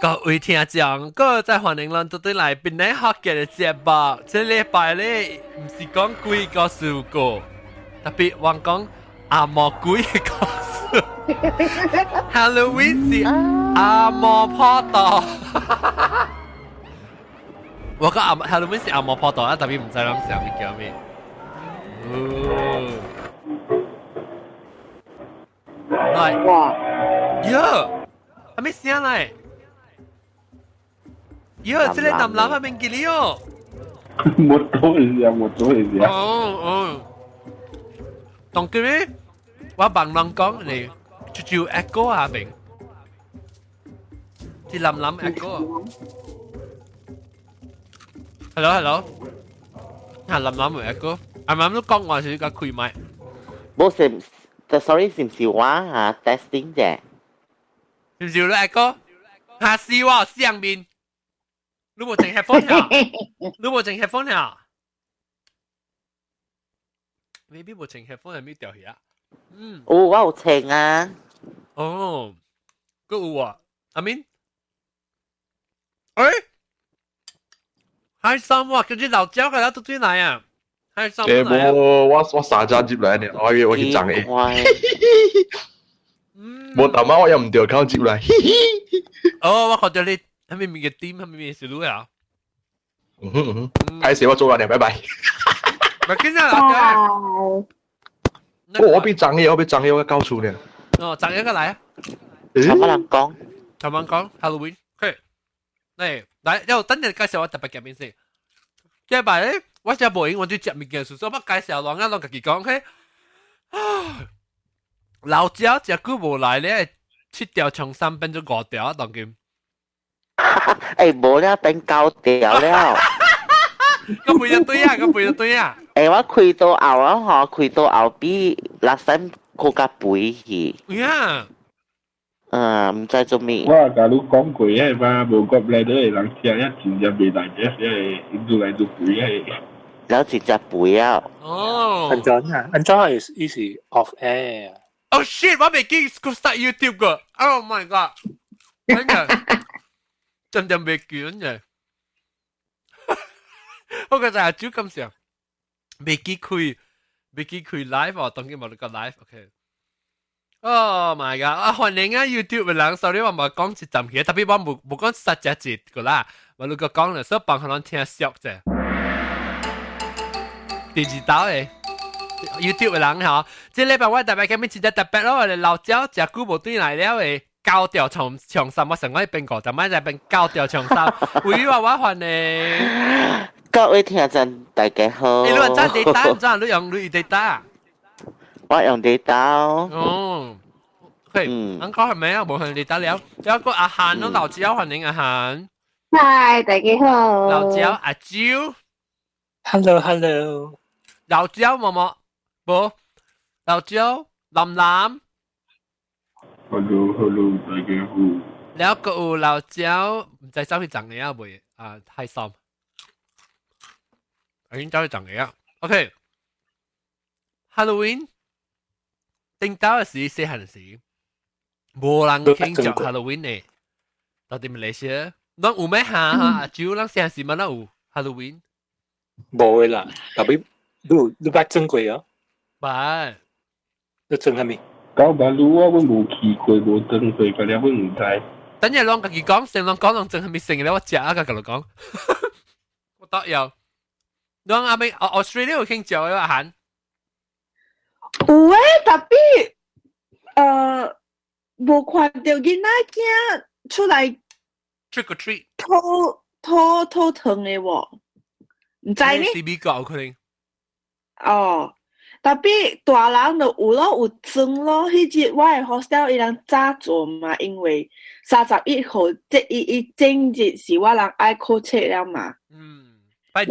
各位聽眾，閣再歡迎咱倒轉來檳城福建的節目。這禮拜咧，毋是講鬼故事個，特別我講紅毛鬼的故事。Halloween 是紅毛破肚。我講紅 Halloween 是紅毛破肚啊，特別毋知人啥物叫咩。哦，來，哇，喲，啥物聲來？喲，這個男男係邊記哩哦？冇多一下，冇多一下。哦哦，當今咧，我幫人講你，就就 echo 啊邊，是男男 echo。Hello hello，啊男男會 echo，啱啱都講話是個開麥。冇是，sorry 是唔是我嚇 testing 啫？是唔是你 echo？嚇死我上面。你無整 headphone 呀？你無整 headphone 呀？maybe 無整 headphone 係咪掉去啊？嗯。有我有穿啊。哦，閣有啊，阿明。誒，開心喎，叫住老焦個啦，都轉來啊！開心誒，無，我三隻接來呢，我以為我去漲嘅。無大媽我又唔對，靠接來。哦，我看到你。係咪咪個點？係咪咪是路啊？嗯哼嗯哼，開始我做啦，你拜拜。咪跟住啦，我變漲嘅，我變漲嘅，我交出呢。哦，漲一個來啊！差乜人講？差乜講？Halloween，OK。嚟來，又等陣介紹我特別嘉賓先。這擺咧，我只無閒，我就食物件，所以我介紹人啊，攏家己講，OK。老焦食久無來咧，七條長衫變做五條，當今。誒，無了，變九條了。個背一堆啊，個背一堆啊。誒，我開到後啊，嗬，開到後比 last time 更加肥去。呀。嗯，毋知做咩。我共你講過嘅嘛，無國來的人食一真正袂大隻，愈來愈肥嘅。了真正肥啊！哦。安怎啊？安怎係意思 off air？ Oh shit！我未記 start YouTube 個。Oh my god！真嘅。真正未記嘅。我個就係煮咁上，未記開，未記開 live 哦，當今冇個 live，OK。Oh my god！啊，歡迎啊 YouTube 嘅人，sorry 我冇講一陣去，特別我冇冇講實隻字個啦，我如果講了，所以幫可能聽熟啫。第二道嘅 YouTube 嘅人嗬，這禮拜我特別今日真正特別咯，我哋老焦食久無轉來了嘅。九條長長衫，我上個變五，就買就變九條長衫。為話我歡迎各位聽眾大家好。你話揸 data，唔知你用你 data？我用 data。哦，OK，咁講係咪啊？冇用 data 了。有個阿韓咯，老焦歡迎阿韓。嗨，大家好。老焦阿蕉。 Hello hello。老焦毛毛，無，老焦林林。 Hello hello，大家好。了個有老焦，毋知走去撞嘅啊未？啊，太心。已經走去撞嘅啊。OK。Halloween，頂到嘅時，細漢時，無人慶祝 Halloween 嘅。到底馬來西亞，攏有咩下哈？阿蕉，咱細漢時乜有 Halloween？無嘅啦，特別你捌裝過啊？捌。你裝啥物？九馬路我阮無去過，無裝過，個了阮毋知。等陣攏家己講，先攏講攏裝啥物成咧，我食啊個共你講。我得有。攏阿妹，Australia 有慶祝嘅阿韓？有誒，特別無看到囡仔囝出來 trick or treat，討討討糖的喎，毋知呢？是美國有可能。哦，特別大人就有咯，有裝咯。彼日我的 hostel 伊人早做嘛，因為31號這伊正日是我人愛考冊了嘛。了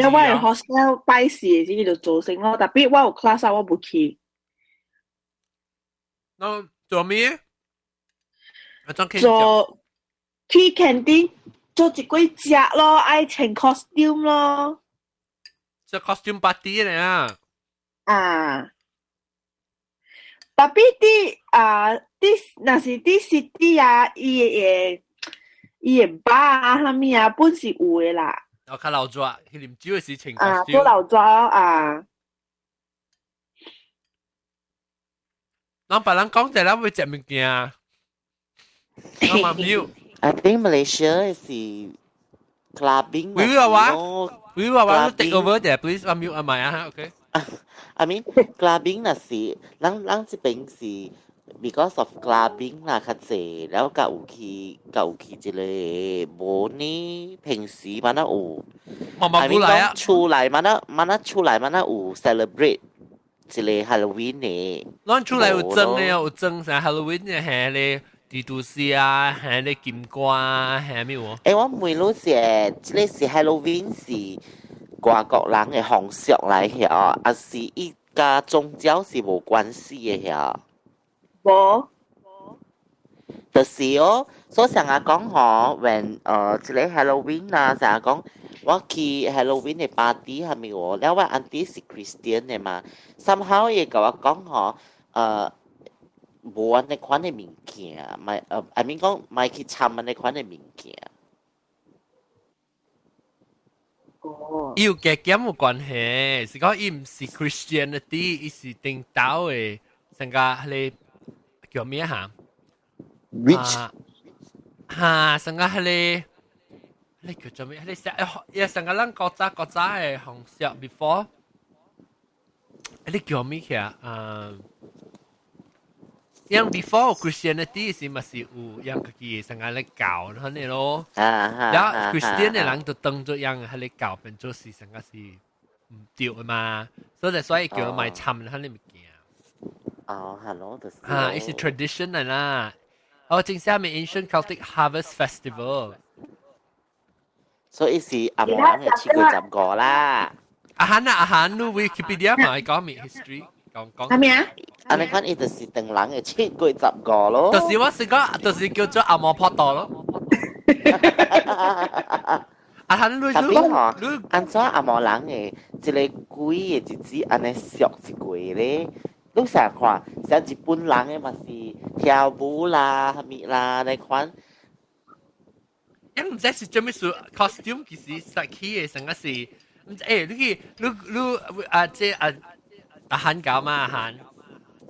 我的 hostel 拜四的時就做成咯，特別我有 class 啊，我無去。那做咩？做去 canteen 做一過食咯，愛穿 costume 咯。這 costume party 咧啊！啊，特別佇啊，佇若是佇 city 啊，伊會伊的 bar 啊，啥物啊，本是有的啦。我較老熱，去啉酒的時穿啊，都老熱啊。咱別人講者，咱會食物件。我嘛 mute。 I think Malaysia 是 clubbing。喂喂話，喂喂話，你 take over 者，please，我 mute 阿咪啊，OK。 I mean clubbing 若是，咱咱這邊是 because of clubbing 啦較濟，了較有去較有去這個無呢，平時嘛那有。嘛嘛過來啊！厝內嘛那嘛那厝內嘛那有 celebrate 這個 Halloween 的。咱厝內有裝的，有裝啥 Halloween 的，係咧蜘蛛絲啊，係咧金瓜啊，係咩喎？欸，我問你是，這個是 Halloween 是外國人的風俗來遐，還是伊佮宗教是無關係的遐？無。就是哦，所以成日講吼，when 這個 Halloween 啊，成日講我去 Halloween 的 party 係咪喎？了我 auntie 是 Christian 的嘛，somehow 伊共我講吼，無按呢款的物件，莫I mean 講莫去參按呢款的物件。哦。伊有加減有關係，是講伊毋是 Christianity，伊是頂島的，成個彼個叫咩哈？ Witch 哈，成個彼個，彼個叫做咩？彼個伊成個咱古早古早的風俗 before，彼個叫咩起啊？樣 before Christianity 是嘛是有樣家己成個咧教按呢咯，然後 Christian 的人就當做樣彼個教變做是成個是毋對的嘛，所以所以叫莫參按呢物件。哦，係咯，就是。啊，伊是 tradition 來啦。哦，正寫咩 Ancient Celtic Harvest Festival。所以是紅毛人的七月十五啦。阿韓啊，阿韓，你 Wikipedia 嘛講咩 history？講講。係咩啊？按呢款伊就是唐人的七月十五咯。就是我是講，就是叫做紅毛破道咯。阿韓，你你你按怎紅毛人的一個鬼的日子按呢俗一過咧？你成日看，像日本人的嘛是跳舞啦、啥物啦，那款。因毋知是做咩事，costume 其實實起的成個是，毋知欸，你去你你啊，這啊阿韓搞嘛阿韓。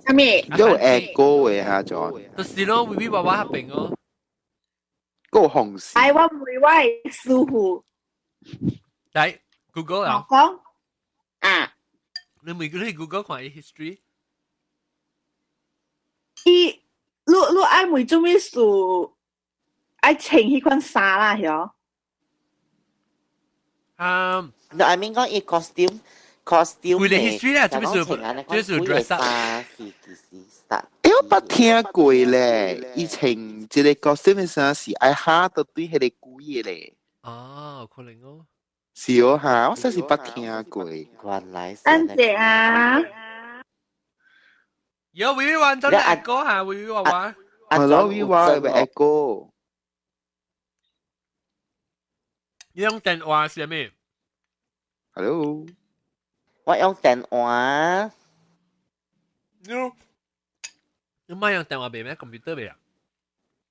啥物？有 echo 的哈，John。就是咯，微微娃娃彼邊哦。個紅線。哎，我問我的師傅。來 Google 啊。講啊。你每個你 Google 看伊 history。伊，你你愛問做咩事？愛穿彼款衫啦，曉？啊，no, I mean 講伊 costume costume 為了 history 啦，做咩事？就是 dress up。是其實 start。欸，我捌聽過咧，以前這個 costume 的衫是愛下到對彼個鬼的咧。哦，可能哦。是哦哈，我實是捌聽過。原來是。等陣啊！有微微玩咗你 echo 嚇，微微娃娃。係咯，微娃係咪 echo？你用電話是咩？Hello，我用電話。你你唔係用電話俾咩？computer 俾啊？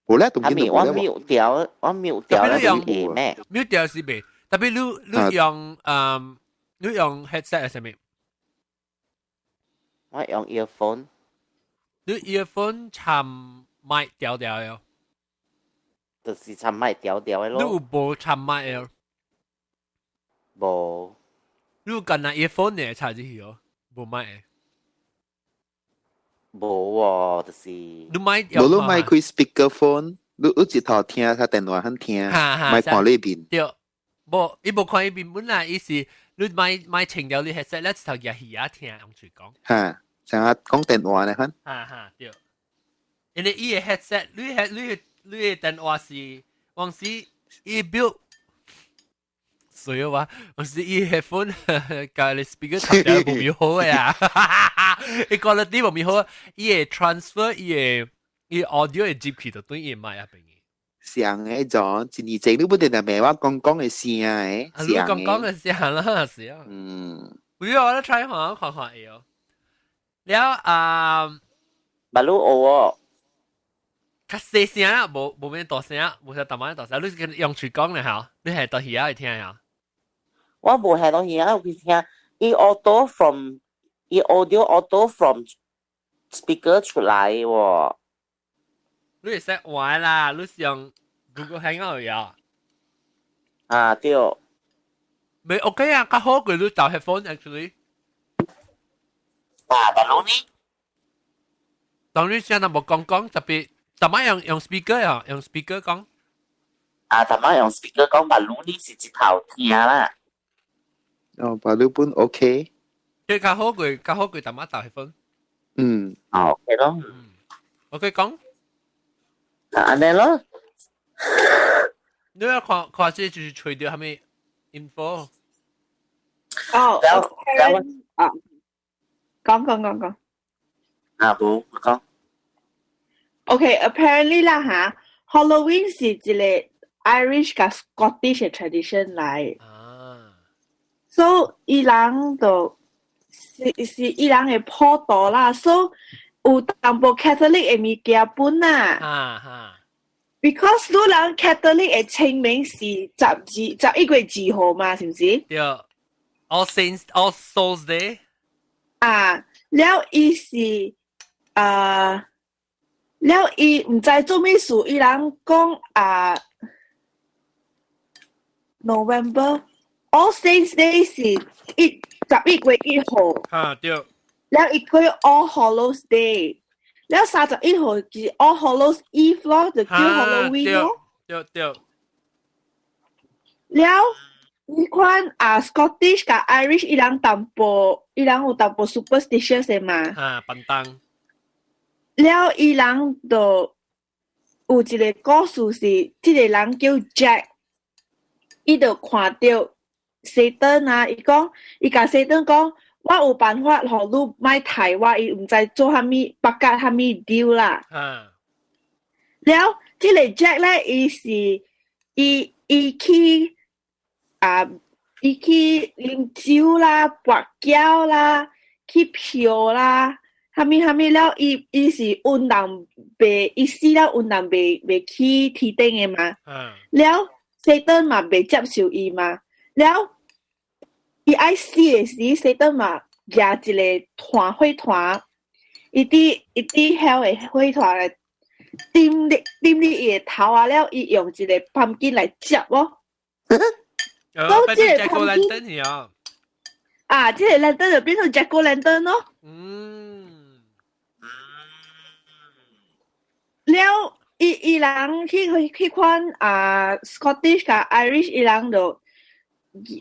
冇咧，阿咪我 mute 掉，我 mute 掉你用咩？mute 掉是未？特別你你用你用 headset 係咩？我用 earphone。你 earphone 插麥掉掉喲？就是插麥掉掉的咯。你有無插麥喲？無。你有干那 earphone 呢？插入去哦，無麥的。無喎，就是。你買無你莫開 speakerphone，你你一頭聽，他電話肯聽，莫看裏邊。對，無，伊無看伊邊本來伊是你莫莫清掉你 headset，你一頭舉耳仔聽，用喙講。哈，像啊講電話呢款。哈哈，對。因為伊的 headset，你 head 你你的電話是，往時伊 build。所以話，我是伊 headphone 佮你 speaker 插掉無咪好的啊，伊 quality 無咪好，伊會 transfer 伊的伊 audio 會入去就對伊麥仔邊。上的種，一年前你不定定罵我講講的聲的，你講講的聲啦，是啊。嗯。不要，我來 try 看看看會哦。了啊，馬路學哦。較細聲啦，無無咩大聲，無啥大媽大聲。你用喙講咧嚇，你係到耳仔去聽啊？我無係到耳仔去聽，伊 auto from 伊 audio auto from speaker 出來喎。你會識玩啦，你是用 Google Hangout 呀？啊對。未 OK 啊，較好過你戴 headphone actually。啊，但係你當你現在無講講，特別逐擺用用 speaker 啊，用 speaker 講。啊，逐擺用 speaker 講，但你是一頭聽啦。哦，把你本 OK。佢較好過較好過逐擺戴 headphone。嗯。哦，OK 咯。OK 講。啊，按呢咯。你要看看這就是揣著啥物 info。哦，啊，講講講講。啊，無講。 OK，apparently 啦嚇，Halloween 是一個 Irish 佮 Scottish 的 tradition 來。啊。 So 伊人就是是伊人的普渡啦，so 有淡薄 Catholic 的物件本啦。啊哈。 Because 你人 Catholic 的清明是12、11月2號嘛，是毋是？對，All Saints All Souls Day。啊，了伊是啊，了伊毋知做咩事，伊人講啊，November All Saints Day 是一11月1號。啊對。了伊叫 All Hallows Day，了31號是 All Hallows Eve 咯，就叫 Halloween 咯。對對。了，呢款啊 Scottish 佮 Irish 伊人淡薄，伊人有淡薄 superstitious 的嘛。啊，笨蛋。了，伊人就有一個故事是，這個人叫 Jack，伊就看著 Satan 啊，伊講，伊共 Satan 講，我有辦法予你莫刣我，伊毋知做啥物，北甲啥物 deal 啦。了，這個 Jack 咧，伊是伊伊去啊，伊去啉酒啦、跋筊啦、去嫖啦。蝦米蝦米了，伊伊是魂人袂，伊死了魂人袂袂去天頂的嘛。了，Satan 嘛袂接受伊嘛。了，伊愛死的時，Satan 嘛舉一個團火團，伊佇伊佇 hell 的火團來點咧點咧伊的頭啊了，伊用一個 pumpkin 來接哦。都這個 pumpkin 啊，啊，這個 lantern 就變成 Jack O' Lantern 咯。了，伊伊人去去去看啊，Scottish 佮 Irish 伊人就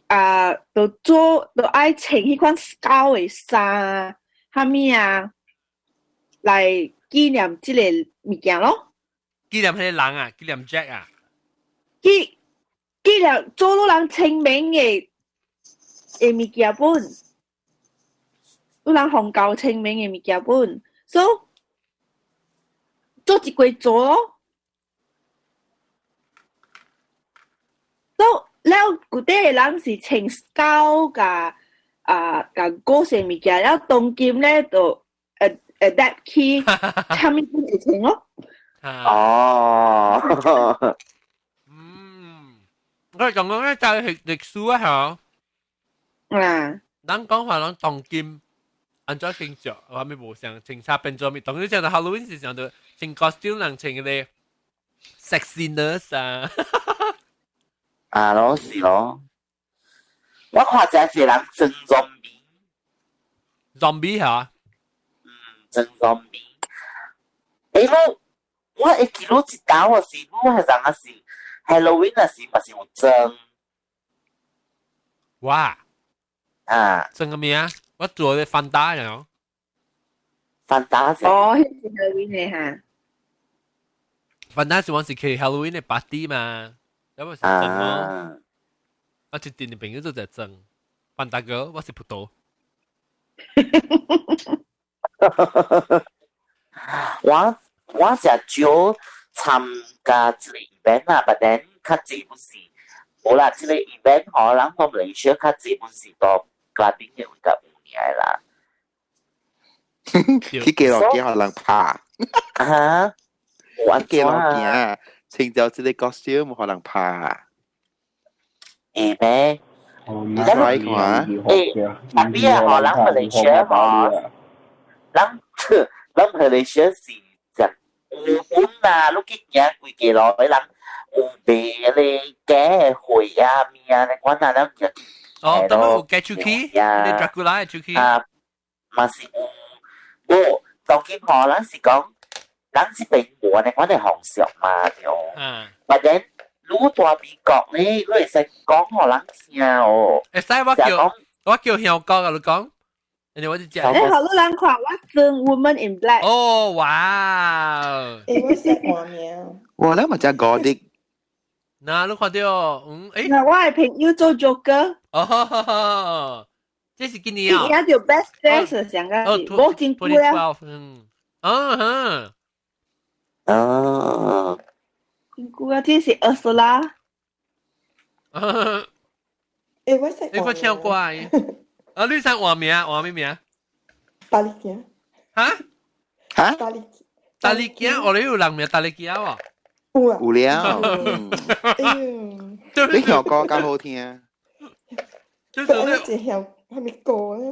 啊，就做就愛穿彼款 skull 的衫，蝦米啊，來紀念這個物件咯。紀念彼個人啊，紀念 Jack 啊。紀紀念做予人清明的的物件本，予人紅教清明的物件本，so 做一過做咯。都了古底的人是穿 skull 佮啊佮古色物件，了當今咧就 adapt 去啥物都會穿咯。哦。嗯，我講講咧就係歷史啊，嚇。啊。咱講話攏當今按怎穿著，我咪無相穿差變做咪，當時講到 Halloween 是講到穿 costume 人穿個 sexy nurse 啊。啊，咯是咯。我看真濟人裝 zombie。 zombie 嚇？嗯，裝 zombie。欸，你我會記錄一道我是，我係人啊是 Halloween 啊是嘛是有裝。哇！啊！裝個咩啊？我做的 Fanta 了。 Fanta 哦，彼是 Halloween 的哈。 Fanta 是往是去 Halloween 的 party 嘛，有冇是裝咯？我一陣的朋友就在裝 Fanta 哥，我是葡萄。我我誠少參加這個 event 啦，but then 較濟本是無啦，這個 event 吼，人講馬來西亞較濟本是到 clubbing 的位較有名啦。去街路叫人拍。啊，無有街路行，穿著這个 costume 予人拍。會咩？你睇看。欸，特別啊，予人馬來西亞嗬，咱馬來西亞是食有本啊，你去行規街路的人有賣咧假的血啊物啊，你管啊，咱就哦，當有假手氣，你 Dracula 的手氣。啊，嘛是有，無當今吼，咱是講，咱這邊無按呢款的風俗嘛，對。嗯。 But then 你蹛美國咧，你會使講予人聽哦。會使我叫香港共你講，人哋我就食。欸，予你人看，我裝 Woman in Black。哦，哇！欸，我識換名。哇，你嘛真 gothic。嗱，你看到，嗯，欸。嗱，我的朋友做 Joker。哦，這是今年啊。伊就 best dress 上個，無真久啊。嗯，嗯哼。哦。真久啊，這是 Ursula。欸，我識。你個唱歌啊？啊，你想換名？換咩名？大力鏡。哈？哈？大力。大力鏡，我哋有人名大力鏡喎。有啊。有了。你唱歌較好聽。就是你一曉啥物歌咧？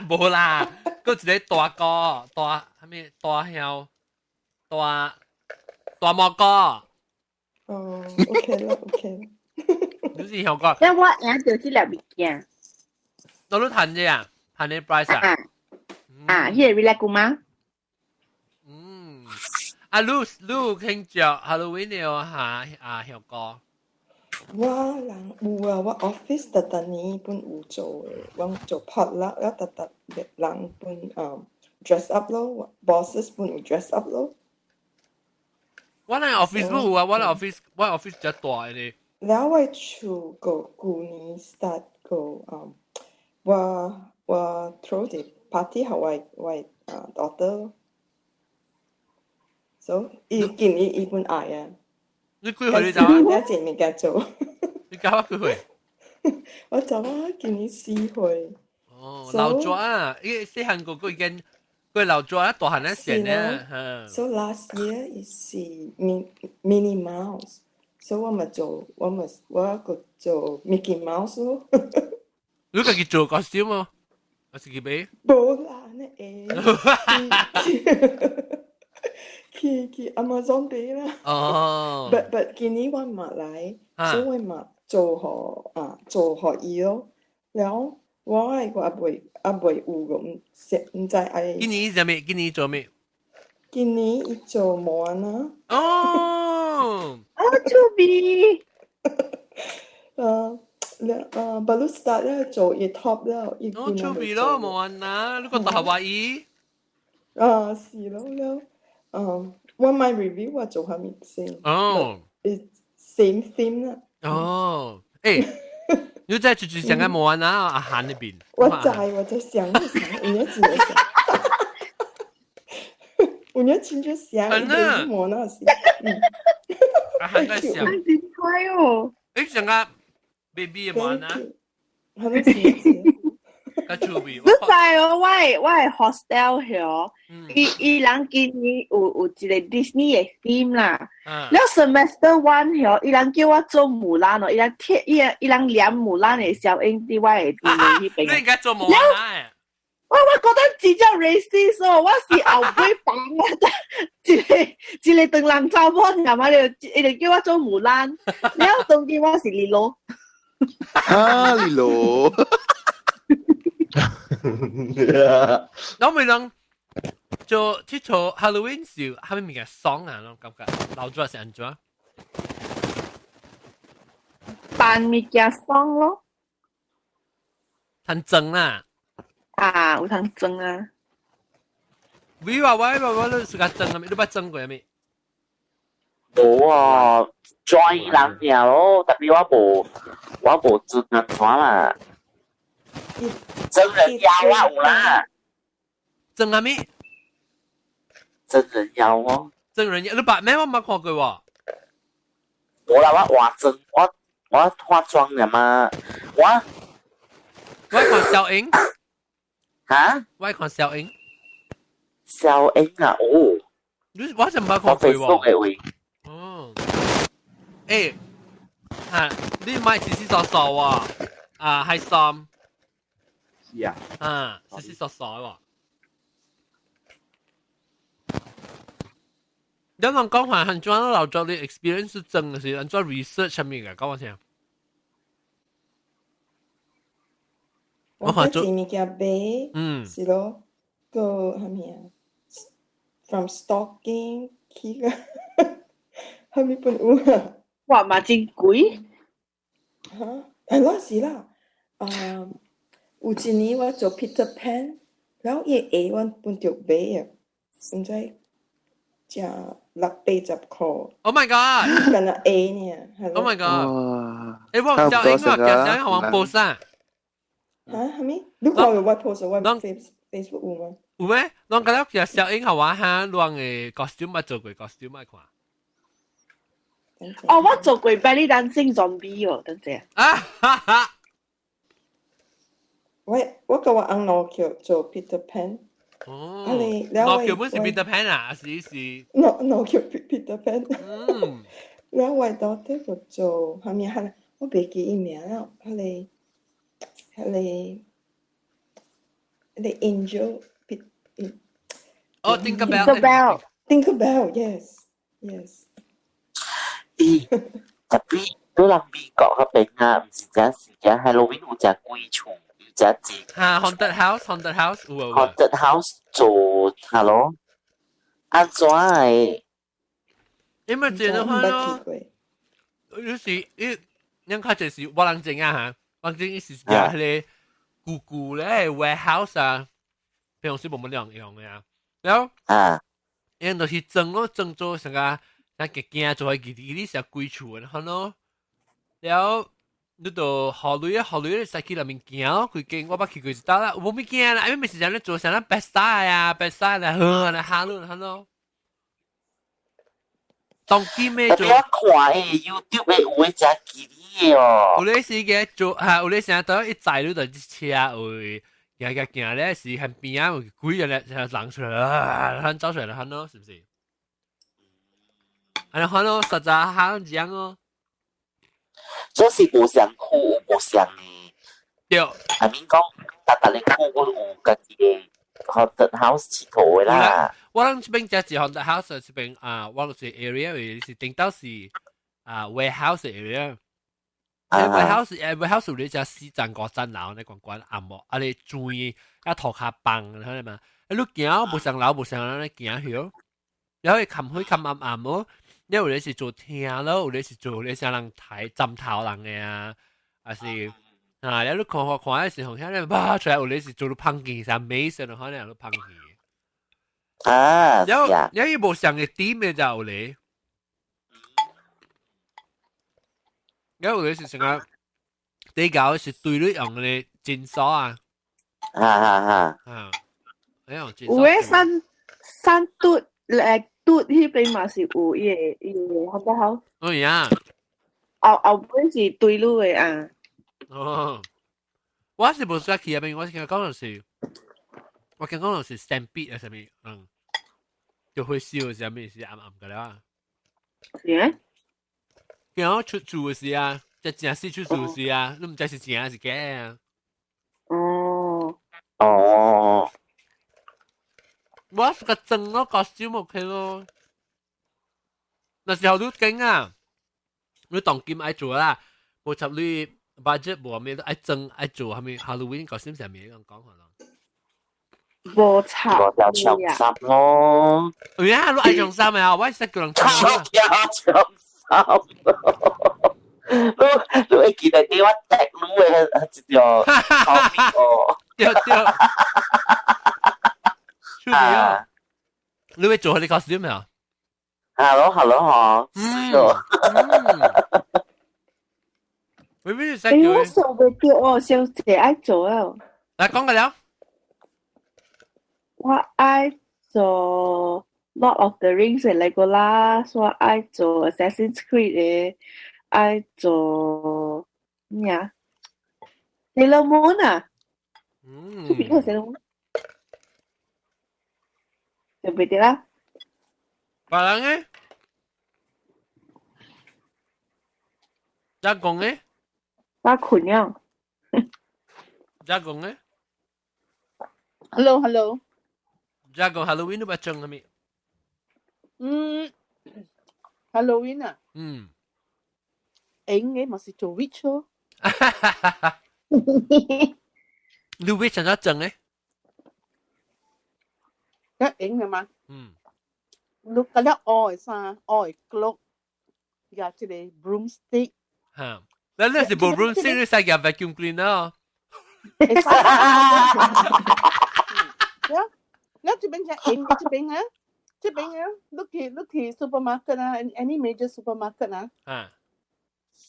無啦，閣一個大哥，大啥物大曉，大大毛哥。哦，OK 啦，OK 啦。你是曉歌？因我贏著這粒物件。都你彈者啊？彈你 prize 啊？啊，彼个 Rilakkuma。嗯，啊，你你有慶祝 Halloween 的哈啊曉歌？我人有啊，我 office 逐逐年本有做的，阮做 potluck 了，逐逐人本dress up 咯，bosses 本有 dress up 咯。我那 office 冇啊，我那 office 我 office 較大的。了我厝個舊年 start 個我 throw 一 party 予我daughter 咯，so 伊今年伊本愛啊。你幾歲你知啊？我一物件做。你教我幾歲？我就我今年4歲。哦，老咗啊！伊細漢個個已經佢老咗啊，大漢咧先咧。 So last year 是 Minnie Mouse，so 我咪做我咪我個做 Mickey Mouse 咯。你家己做 costume 麼？還是去買？無啦，那會去 Amazon 買啦。哦。 But 今年我嘛來，所以我嘛做予啊做予伊咯。了我愛我猶未有個毋識毋知愛。今年啥物？今年做咩？今年伊做莫安娜。哦。哦，趣味。了baru start 了做伊 top 了，伊哦，趣味咯，莫安娜，你講到夏威夷？啊，是咯了，我買 review 我做啥物先？哦。 It's same theme 啦。哦，欸，你在出去想個莫安娜阿韓那邊？我在想想，有影真想。有影真正想，伊莫安娜是。阿韓在想。真快哦！欸，想個 baby 的莫安娜。係咪是？較趣味。你知哦，我的 hostel 遐，伊人今年有一個 Disney 的 theme 啦。了 semester one 遐，伊人叫我做木蘭哦，伊人貼伊人黏木蘭的小影佇我的門彼邊。你應該做木蘭。我覺得真正 racist 哦，我是後尾幫我一個唐人查某，阿媽就伊就叫我做木蘭，了當今我是李羅。啊，李羅。我咪諗做佚佗 Halloween 時，係咪物件爽啊？攏感覺老早是按怎？扮物件爽咯。通裝啦。啊，有通裝啊。你話我你自家裝啊？你捌裝過未？無啊，join 人爾咯，特別我無裝啊怎啦。真人妖啊有啦。裝啥物？真人妖哦。真人妖，你捌咩？我冇看過喎。無啦，我化妝，我化妝爾嘛，我我看小英。哈？我看小英。小英啊，哦。你我就唔捌看過喎。哦。欸，嚇，你買斯斯索索喎，啊，係衫。是啊。啊，斯斯索索喎。有人講話很專老早啲 experience 是真的是按怎 research 上面嘅，講我聽。我看做物件買，是咯，個係咪啊？From stocking 去個，係咪本有啊？哇，嘛真貴。嚇，係啦，是啦。啊，有一年我做 Peter Pan，然後伊個鞋我本著買啊，毋知成六八十箍。 Oh my god！干焦鞋爾。 Oh my god！欸，我小英啊，小英好玩 post 啊。嚇？係咪？你看有我 post 我 Facebook 有嗎？有咩？攏覺得其實小英好玩哈，攏嘅 costume 捌做過 costume 愛看。哦，我做過 belly dancing zombie 哦，等陣。啊哈哈！我佮我翁老橋做 Peter Pan。哦。啊你，老橋本是 Peter Pan 啊，是是。老老橋 Peter Pan。嗯。然後我daughter 就做，後面係我袂記伊名了，彼個 Angel。哦，Tinker Bell。 Tinker Bell，yes，yes。咦，特別對人美國嗰邊啊，毋是這時間 Halloween 有隻鬼厝，有隻濟。嚇，Haunted House，Haunted House 有啊。 Haunted House 做係咯，按怎的？因為這的話咯，有時伊，咱較濟是我人知影哈，我人伊是食彼個舊舊咧 warehouse 啊，平常時無乜兩用的啊，然後啊，𪜶就是裝咯，裝做啥個，咱驚驚做喺記記你是鬼厝的，可咯，然後你就學類啊，學類，使去內面行咯，規間我捌去過一道啦，無物件啦，因為是啥咧做啥咧白曬啊，白曬啦，好啦，哈囉哈囉。當今咩做？我看誒 YouTube 的有的真奇的哦。有咧是個做嚇，有咧成日都一載你就車有行行行咧是喺邊啊有鬼人咧，人出來啊，很走出來了，很咯，是不是？啊，看咯，實在好樣哦。這是無相苦，無相的。對。阿明講，逐逐个區我有家己的 haunted house 佚佗的啦。我諗這邊這是 haunted house，這邊啊，我就是 area 是頂到是啊 warehouse area。warehouse 誒 warehouse 有咧只四層五層樓，你關關暗無，啊你轉啊塗跤放，睇見嘛？啊你行無上樓無上樓，你行去，然後伊冚灰冚暗暗哦。你有咧是做廳咯，有咧是做咧啥人抬枕頭人的啊，還是啊？你看看看的時候，遐咧哇出來有咧是做芳見啥美色，可能都芳見。啊，然後然後伊無上個點的就有咧，然後有咧是啥個？比較是對你用的診所啊，哈哈哈，啊，哎呦，有的山山嘟來嘟彼邊嘛是有伊個伊個好不好？哦呀，後後尾是對路的啊。哦，我是無說去那邊，我是聽講就是，我聽講就是 Stampede 啊，啥物，嗯，就會燒啥物是暗暗個了。是咩？見我出厝的時啊，即正式出厝時啊，你毋知是真還是假啊？哦。哦。我是個裝咯，costume OK 咯。那時候你驚啊，你當今愛做啦，無插你 budget 無咩都愛裝愛做，係咪 Halloween costume 上面咁講可能？無插。無條長衫咯。有啊，你愛長衫啊，我識叫人長衫。條長衫。你你會記得啲我踢你的一條後面哦。對對。出啊！你會做佢哋 costume 沒有？Hello，hello，嗬。嗯。會唔會使欸，我想袂著哦，小姐愛做啊。來講個了。我愛做 Lord of the Rings 的 Legolas，我愛做 Assassin's Creed 的，愛做咩啊？Sailor Moon 啊。嗯。出邊個 Sailor Moon？就袂著啦。別人咧？咋講咧？我困了。咋講咧？ Hello hello。咋講 Halloween 都捌裝啥物？嗯，Halloween 啊。嗯。應嘅咪是做 witch 咯。你 witch 怎樣裝咧？一應嘅嘛。嗯。你嗰粒愛衫，愛 cloak，呀，這個 broomstick。嚇！你你是無 broomstick，你使用 vacuum cleaner。呀，你這邊就應，這邊啊，這邊啊，你去 supermarket 啊，any major supermarket 啊。啊。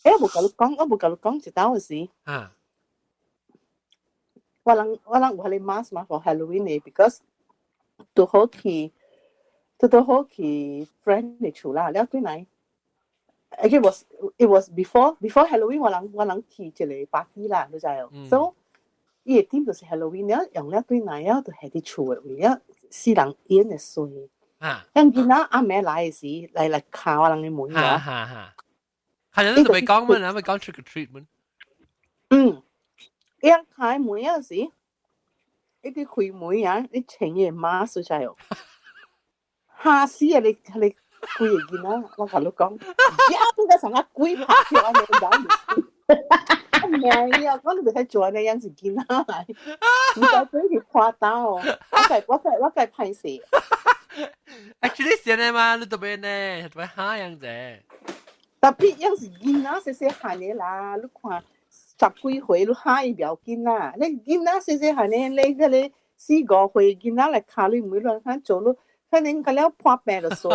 誒，我無共你講，我無共你講一道嘅事。啊。我人有彼个 mask 嘛，for Halloween 嘅，because 拄好去 friend 嘅厝啦，了轉來。Actually it was before Halloween 我人去一個 party 啦，你知哦。So 伊個 theme 就是 Halloween 了，用了對來了就係佇厝嘅位了，死人演的水。啊！因囡仔暗暝來的時，來敲我人的門啊！哈哈，係你都未講嘛？你未講 trick or treat 嘛？嗯，伊開門嗰時，伊佇開門啊，你穿伊個 mask 出來哦，嚇死啊！你幾個囡仔，我共你講，呀，個成個鬼拍跳按呢，唔係啊，我你袂使做按呢樣是囡仔來，唔該俾佢誇大哦，我該歹勢。 Actually 是呢嘛，你特別呢，特別嚇樣子。特別樣是囡仔細細漢的啦，你看十幾歲你嚇伊不要緊啦，你囡仔細細漢的，你彼个四五歲囡仔來敲你門，亂看做你，可能個了破病就衰。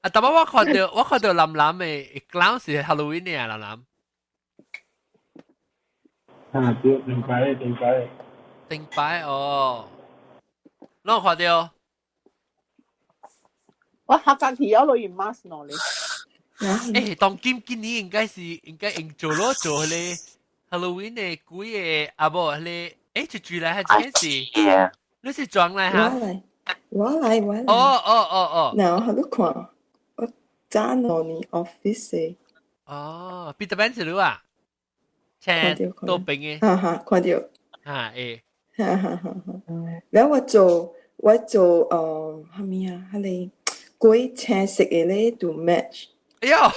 啊！但我看到藍藍的 clown 是 Halloween 的啊，藍藍。啊，對，頂擺頂擺。頂擺哦，啷看到？我下個期有落用 mask 喏咧。誒，當今今年應該用做咯做彼个 Halloween 的幾個啊無彼个，誒，就住來還是是？你是裝來哈？我來，我來，我來。哦哦哦哦。嗱，你看，我早兩年 office 的。哦，Peter Pan 是你啊？請多邊的。哈哈，看到。哈會。哈哈哈哈。然後我做啥物啊？彼个鬼青色的咧，就 match。哎喲！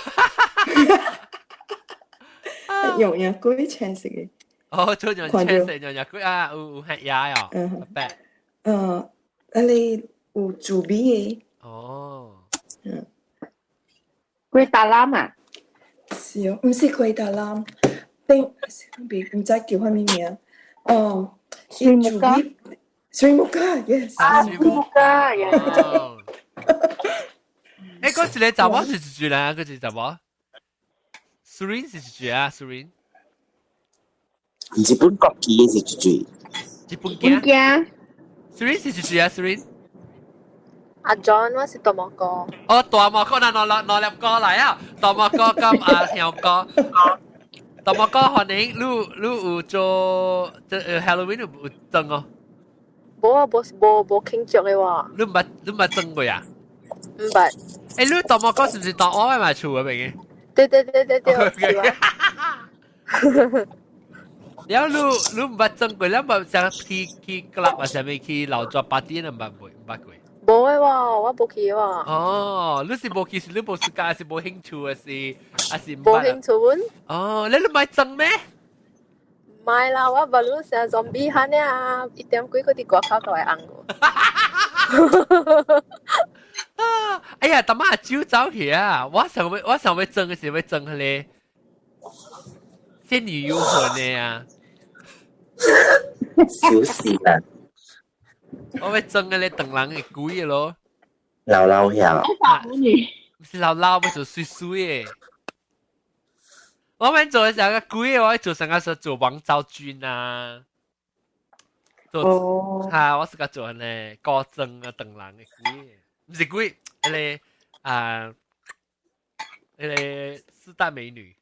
用用鬼青色的。哦，做用青色用用鬼啊，有黑牙哦。嗯。白。彼个有煮味的。哦。嗯。 Kuih talam 啊？是哦，毋是 kuih talam，頂唔知叫啥物名。哦， Sri Muka。 Sri Muka，yes。啊，Sri Muka，呀。誒，嗰一個查某是一句啦，嗰一個查某。Surin 是一句啊，Surin。日本國旗是一句。日本鏡。Surin 是一句啊，Surin。阿 John 我是大毛哥。哦，大毛哥，嗱，攞攞粒歌嚟啊！大毛哥咁阿香哥，大毛哥可能你有做這 Halloween 有裝哦？無啊，無無無慶祝的喎。你捌裝過呀？毋捌。誒，你大毛哥是毋是當我買厝嗰邊嘅？對對對對對，是啊。了你毋捌裝過，你捌想去 club 啊，啥物去鬧做 party，你毋捌過，毋捌過。無的喎，我無去喎。哦，你是無去是你無時間，還是無興趣，還是無興趣阮。哦，你買裝咩？買啦，我無論成 zombie 漢啊，一點幾個佇外口都會紅過。哎呀，當媽酒走去啊！我想欲裝的是欲裝彼个仙女遊魂的啊！小事啦。我欲裝彼个唐人的鬼的咯。老老呀。毋是老老，欲做媠媠的。我欲做成個鬼的，我做成個說做王昭君啊。做哈，我是個做呢高僧啊，唐人的鬼，毋是鬼，彼个啊，彼个四大美女，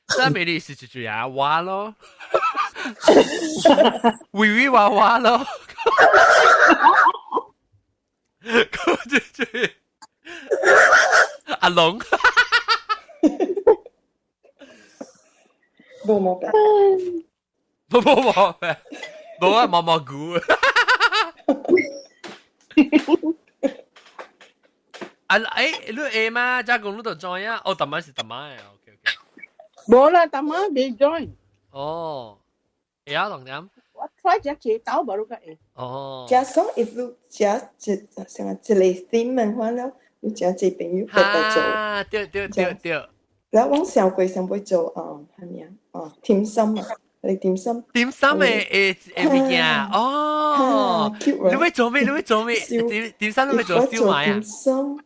四大美女是一句啊，我咯，微微娃娃咯。對對，阿龍，無毛病，冇冇毛病，冇啊毛毛菇。啊誒，你會嗎？加工你就 join 啊？哦，逐晚是逐晚嘅，OK OK。無啦，逐晚未 join。哦，會啊，同點？我 try 只一刀無你個會。哦。假說 if 你食一成個一個 theme 的話了，你食一朋友白白做。啊，對對對對。然後我上過上尾做啊，係咪啊？啊，點心啊，你點心。點心嘅嘅嘅物件，哦，你會做咩？你會做咩？點點心你會做燒賣啊？點心。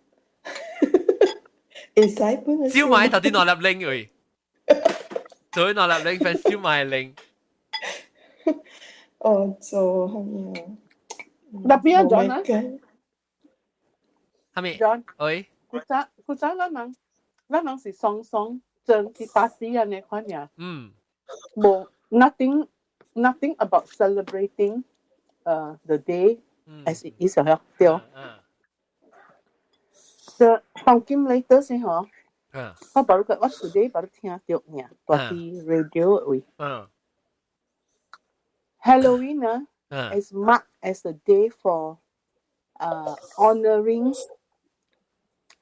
會使本燒賣頭啲兩粒零位，做兩粒零份燒賣零。哦，做係咪啊？那邊啊，John 啊？係咪？John，喂，古早古早咱人，咱人是雙雙爭去 party 啊，呢款呀。無 nothing nothing about celebrating the day as it is 啊，對。就當今 later 先嗬。我把個我 today 把聽到呢，大啲 radio 位。Halloween 啊 is marked as a day for honoring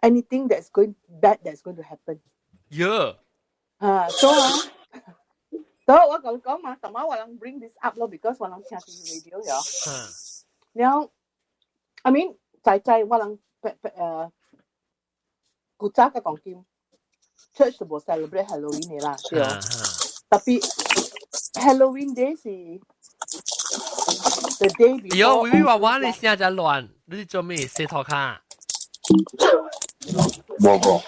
anything that's going bad that's going to happen. Yeah. 啊，所以啊，所以我講講嘛，同埋我人 bring this up 咯，because 我人聽啲 radio 咗。然後，I mean，在在我人古早嘅講經，church 就無 celebrate Halloween 嘅啦，對。特別 Halloween day 是 the day before。喲，微微娃娃你聲真亂，你是做咩洗頭卡？無無。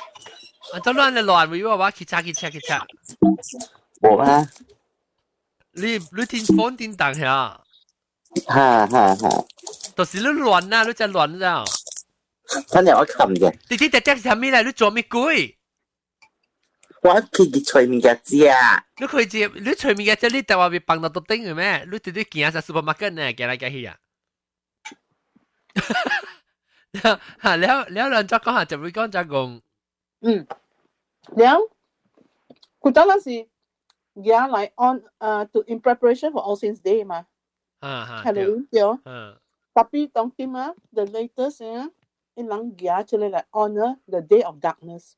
啊，做亂就亂，微微娃娃去查去查去查。無啊。你你聽風叮當下？哈哈哈。就是你亂啊，你真亂咗。真係我冚嘅。你啲隻隻係咩嚟？你做咩鬼？我去去揣物件食。你可以接，你揣物件食，你台灣被放到桌頂嘅咩？你直直行上 supermarket 呢，行來行去啊。哈，了了，人再講下，就會講再講。嗯，了，古早嗰時，而來 on to in preparation for All Saints Day 嘛。啊哈。 Halloween 對。特別當今啊，the latest 啊，伊人舉出來來 honor the Day of Darkness。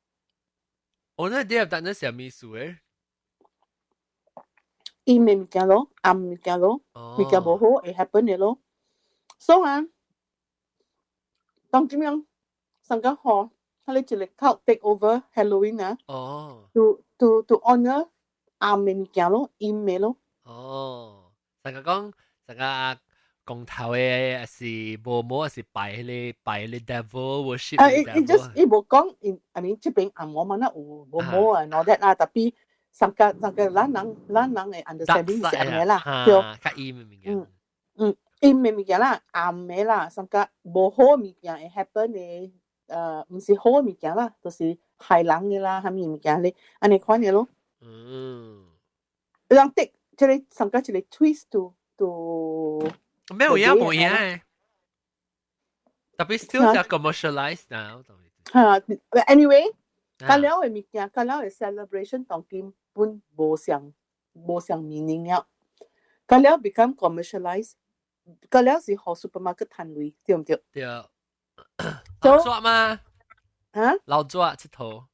Honor Day of Darkness 係咩意思誒？陰的物件咯，暗物件咯，物件無好會 happen 的咯。所以啊，當點樣上個號，佢哋一個 cult take over Halloween 啊。哦。 To honor 暗的物件咯，陰的咯。哦，上個講上個公頭的，是無無是拜彼個拜彼個 devil worship。啊，伊 just 伊無講，I mean 這邊暗我嘛那有無無啊，all that 啦，特別上個上個咱人咱人的 understanding 是按呢啦，對。較陰的物件。嗯嗯，陰的物件啦，暗的啦，上個無好的物件會 happen 的，毋是好的物件啦，就是害人的啦，啥物物件咧，按呢款的咯。人的這個上個一個 twist to。咩有影無影的？特別 still 就 commercialize 嗱。嚇，anyway，甲了的物件，甲了的 celebration 當今本無相無相 meaning 了，甲了 become commercialize，甲了是予 supermarket 趁錢，對毋對？對。老抓嗎？嚇？老抓𨑨迌。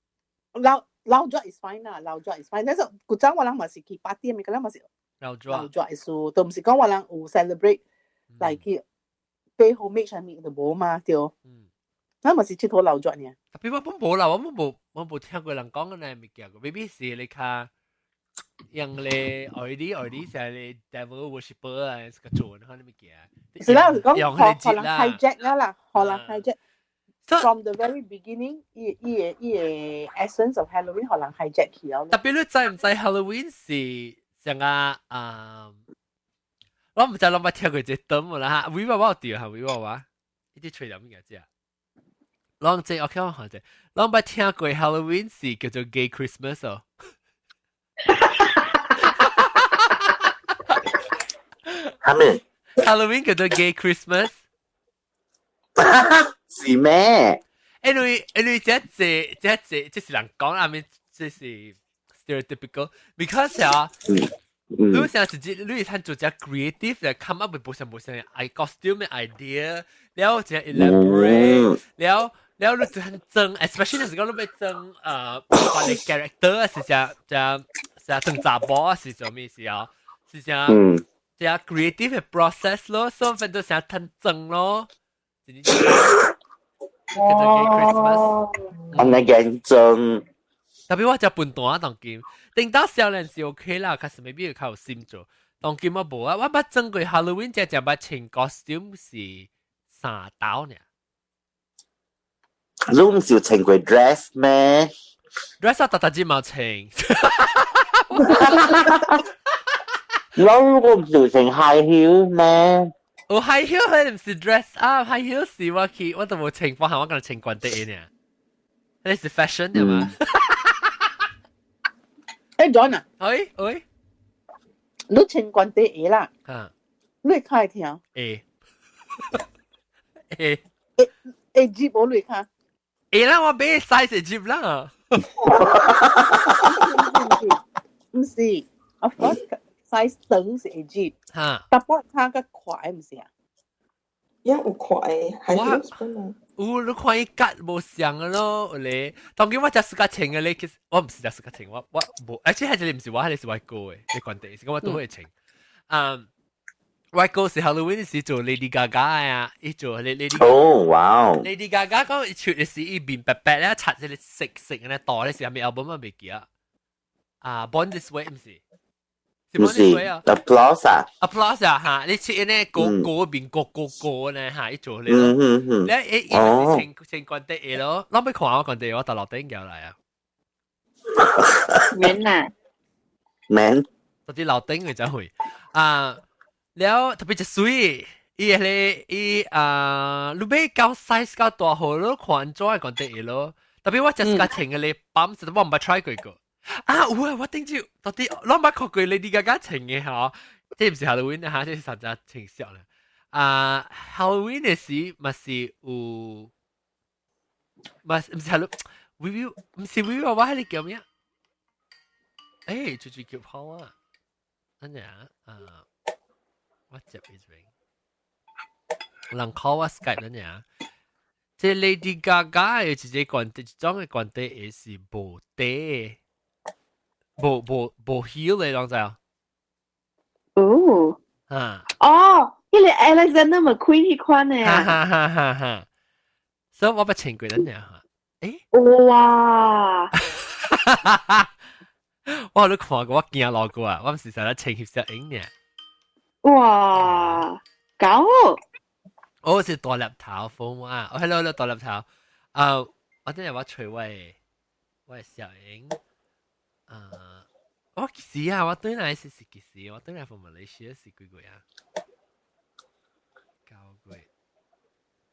老老抓 is fine 啦，老抓 is fine。但是古早我人嘛是去 party 物，甲了嘛是老抓。老抓意思，都毋是講我人有 celebrate。來去 pay homage 啥物都無嘛，對。咱嘛是𨑨迌老抓爾。特別我本無啦，我本無，我無聽過人講嘅呢物件，maybe 是你較用咧愛啲愛啲是咧 devil worshipper 啊，是個做嗰啲物件。是啦，是講用予予人 hijack 啦啦，予人 hijack。From the very beginning，伊伊個伊個 essence of Halloween 予人 hijack 去了。特別你知毋知 Halloween 是像啊啊？我毋知攏捌聽過這個啦哈，威娃娃有對哈，威娃娃，伊啲吹了物件食。攏這 OK 我看者，攏捌聽過 Halloween 是叫做 Gay Christmas 哦。係咪？Halloween 叫做 Gay Christmas。是咩？因為這這這這是人講啊，咪這是 stereotypical，because 啊，你想自己你係做隻 creative 嚟 come up with 無啥無啥 i costume idea，了後就 elaborate，了了你就很裝，especially 就是講你欲裝把你 character 是只只只裝查某是做咩事啊？是只只 creative 嘅 process 咯，所以變做成很裝咯。叫做 Christmas。按呢認真。特別我食笨蛋啊，當今，頂到少年是 OK 啦，可是 maybe 較有心做。當今我無啊，我捌裝過 Halloween 只只捌穿 costume 是三刀呢。你唔是有穿過 dress 咩？dress 我特特只冇穿。我我唔是有穿 high heel 咩？有 high heel 佢唔是 dress up，high heel 是我去，我都無情況下我敢穿關底呢。呢是 fashion 係嘛？誒 John 啊，喂喂，你穿關底鞋啦？啊，你會較會聽？會會會會接無你較？會啦，我買 size 接啦。唔是，of course size 長是會接，嚇，但係較較快唔是啊？也有快，係我有你看伊格無像個咯，有咧。當今我食自家穿個咧，其實我唔是食自家穿，我我無，而且係這個唔是我，係是我哥的，你關係是講我都會穿。嗯，我哥是 Halloween 時做 Lady Gaga 啊，伊做 Lady。哦，哇！Lady Gaga 講伊出的時，伊面白白咧，擦這個色色咧，大咧是啥物 album 我未記啊。啊，Born This Way 唔是。唔是，applause 啊，applause 啊嚇！你切呢個個面個個個呢嚇，伊做咧，你伊伊是穿穿關底嘅咯，攞欲看我關底，我到樓頂叫來啊。免啦，免。到啲樓頂佢就會啊，了特別就水，伊係伊啊，你欲較 size 較大號咯，看怎嘅關底嘅咯。特別我就是較穿嘅咧，泵實我毋捌 try 過個。啊有啊！我頂住到底攏捌看過 Lady Gaga 穿嘅吼，這毋是 Halloween 啊，這是啥只穿小咧？啊，Halloween 嘅時嘛是有，嘛毋是 Halloween，毋是 V 我迄個叫咩？欸，就就叫跑啊！等陣啊，我接一邊，人 call 我 Skype 等陣啊。這 Lady Gaga 嘅一個關底，一種嘅關底是無底。無無無 heel 嘅，攏知啊？哦，啊，哦，彼個 Alexander McQueen 彼款的啊，哈哈哈哈！所以我捌穿過咱爾哈，欸，哇！我有看過，我驚落過啊！我毋是成日穿翕攝影爾。哇，搞！我是大粒頭風啊！我 hello 大粒頭啊！我等陣我揣我的攝影。啊！我幾時啊？我對來是是幾時？我對來從馬來西亞是幾月啊？9月。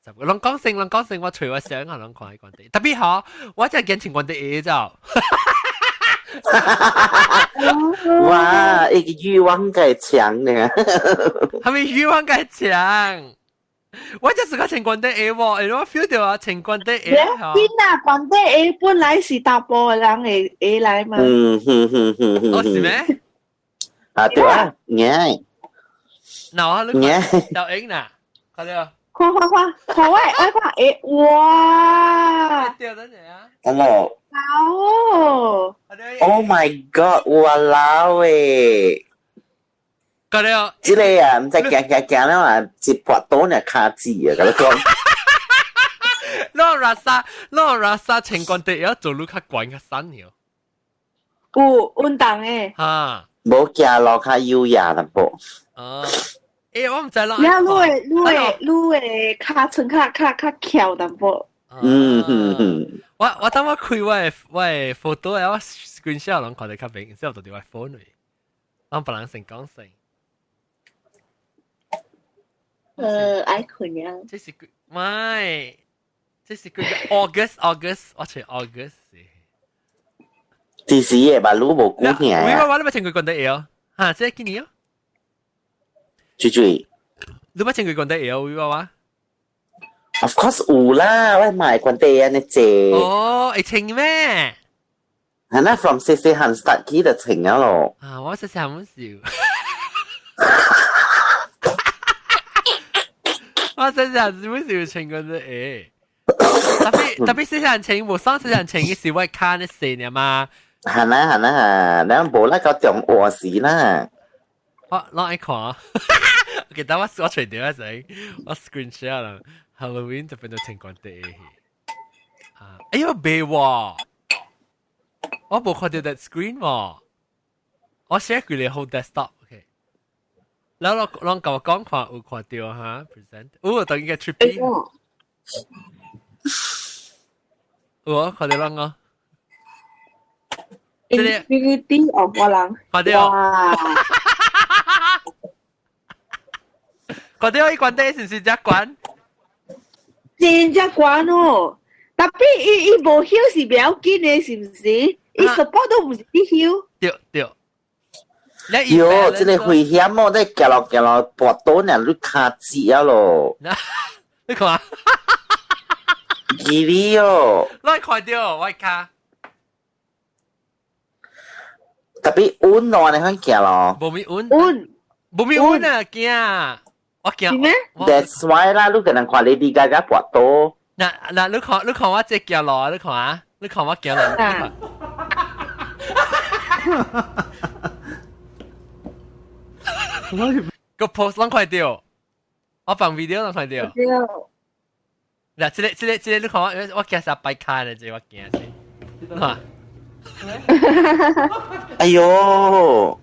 10個，攏講先，攏講先，我揣我相啊，攏看彼關底。特別好，我真係驚穿關底鞋走。哇！伊個慾望蓋強呢。係咪慾望蓋強？我就是個穿關底鞋喎，我 feel 到啊，穿關底鞋。邊啊，關底鞋本來是查埔的人的鞋來嘛。嗯哼哼哼哼。哦，是咩？啊對啊，耶。嗱我你小英嗱，看到。看看看，看我我看鞋，哇！掉咗你啊！Hello。哦。 Oh my god！哇老喂！嗰了，這個啊，毋知行行行了啊，一跋倒呢跤趾啊，共你講。攞 rasa 攞 rasa 穿關底要走路較懸較瘦了。有運動的。哈。無行路較優雅淡薄。哦。欸，我毋知咯。呀，你的跤穿較較較翹淡薄。嗯嗯嗯。我我當我開我的 photo 我 screenshot 攏看得較明，之後就佇我 phone 裏，攏別人先講先。愛睏了。這是唔係，這是幾個 August August，我揣 August 是。這時的吧，你無久聽啊。我我你捌穿過關底鞋哦，哈，這幾年哦。水水。你捌穿過關底鞋哦，我我。Of course 有啦，我買關帝安尼濟。哦，會穿咩？係啦，from 細細漢 start 起就穿了咯。啊，我細細漢少。我細細漢本少穿過隻誒。特別特別細細漢穿，無上細細漢穿，是我卡咧細呢嘛。係啦係啦，你無啦個中和時啦。我攞來看。記得我我隨掉一陣，我 screen share 啦。Halloween 就變到穿關帝。啊，哎呦，別喎！我無看到 that screen 喎。我 share 佢哋 whole desktop，OK。然後我我我講看有看到哈，present，有等於個 trippy。有啊，看到啷個？ Infinity of 我人。看到。看到伊關帝是毋是遮懸？真正懸哦！特別伊伊無曉是袂要緊的，是毋是？伊 support 都毋是伊曉。對對。喲，這個危險哦！你行落行落跋倒呢，你跤折啊咯。你看。記你哦。你看到我跤。特別穩咯，你看行咯。無咪穩。穩。無咪穩啊，驚。我驚。 That's why 啦，你可能看 Lady Gaga 跋倒。嗱嗱，你看你看我這行路，你看啊，你看我行路。個 post 攏看到，我放 video 攏看到。嗱，這個這個這個你看我我驚啥擺卡呢？這個我驚死。你看。哎喲！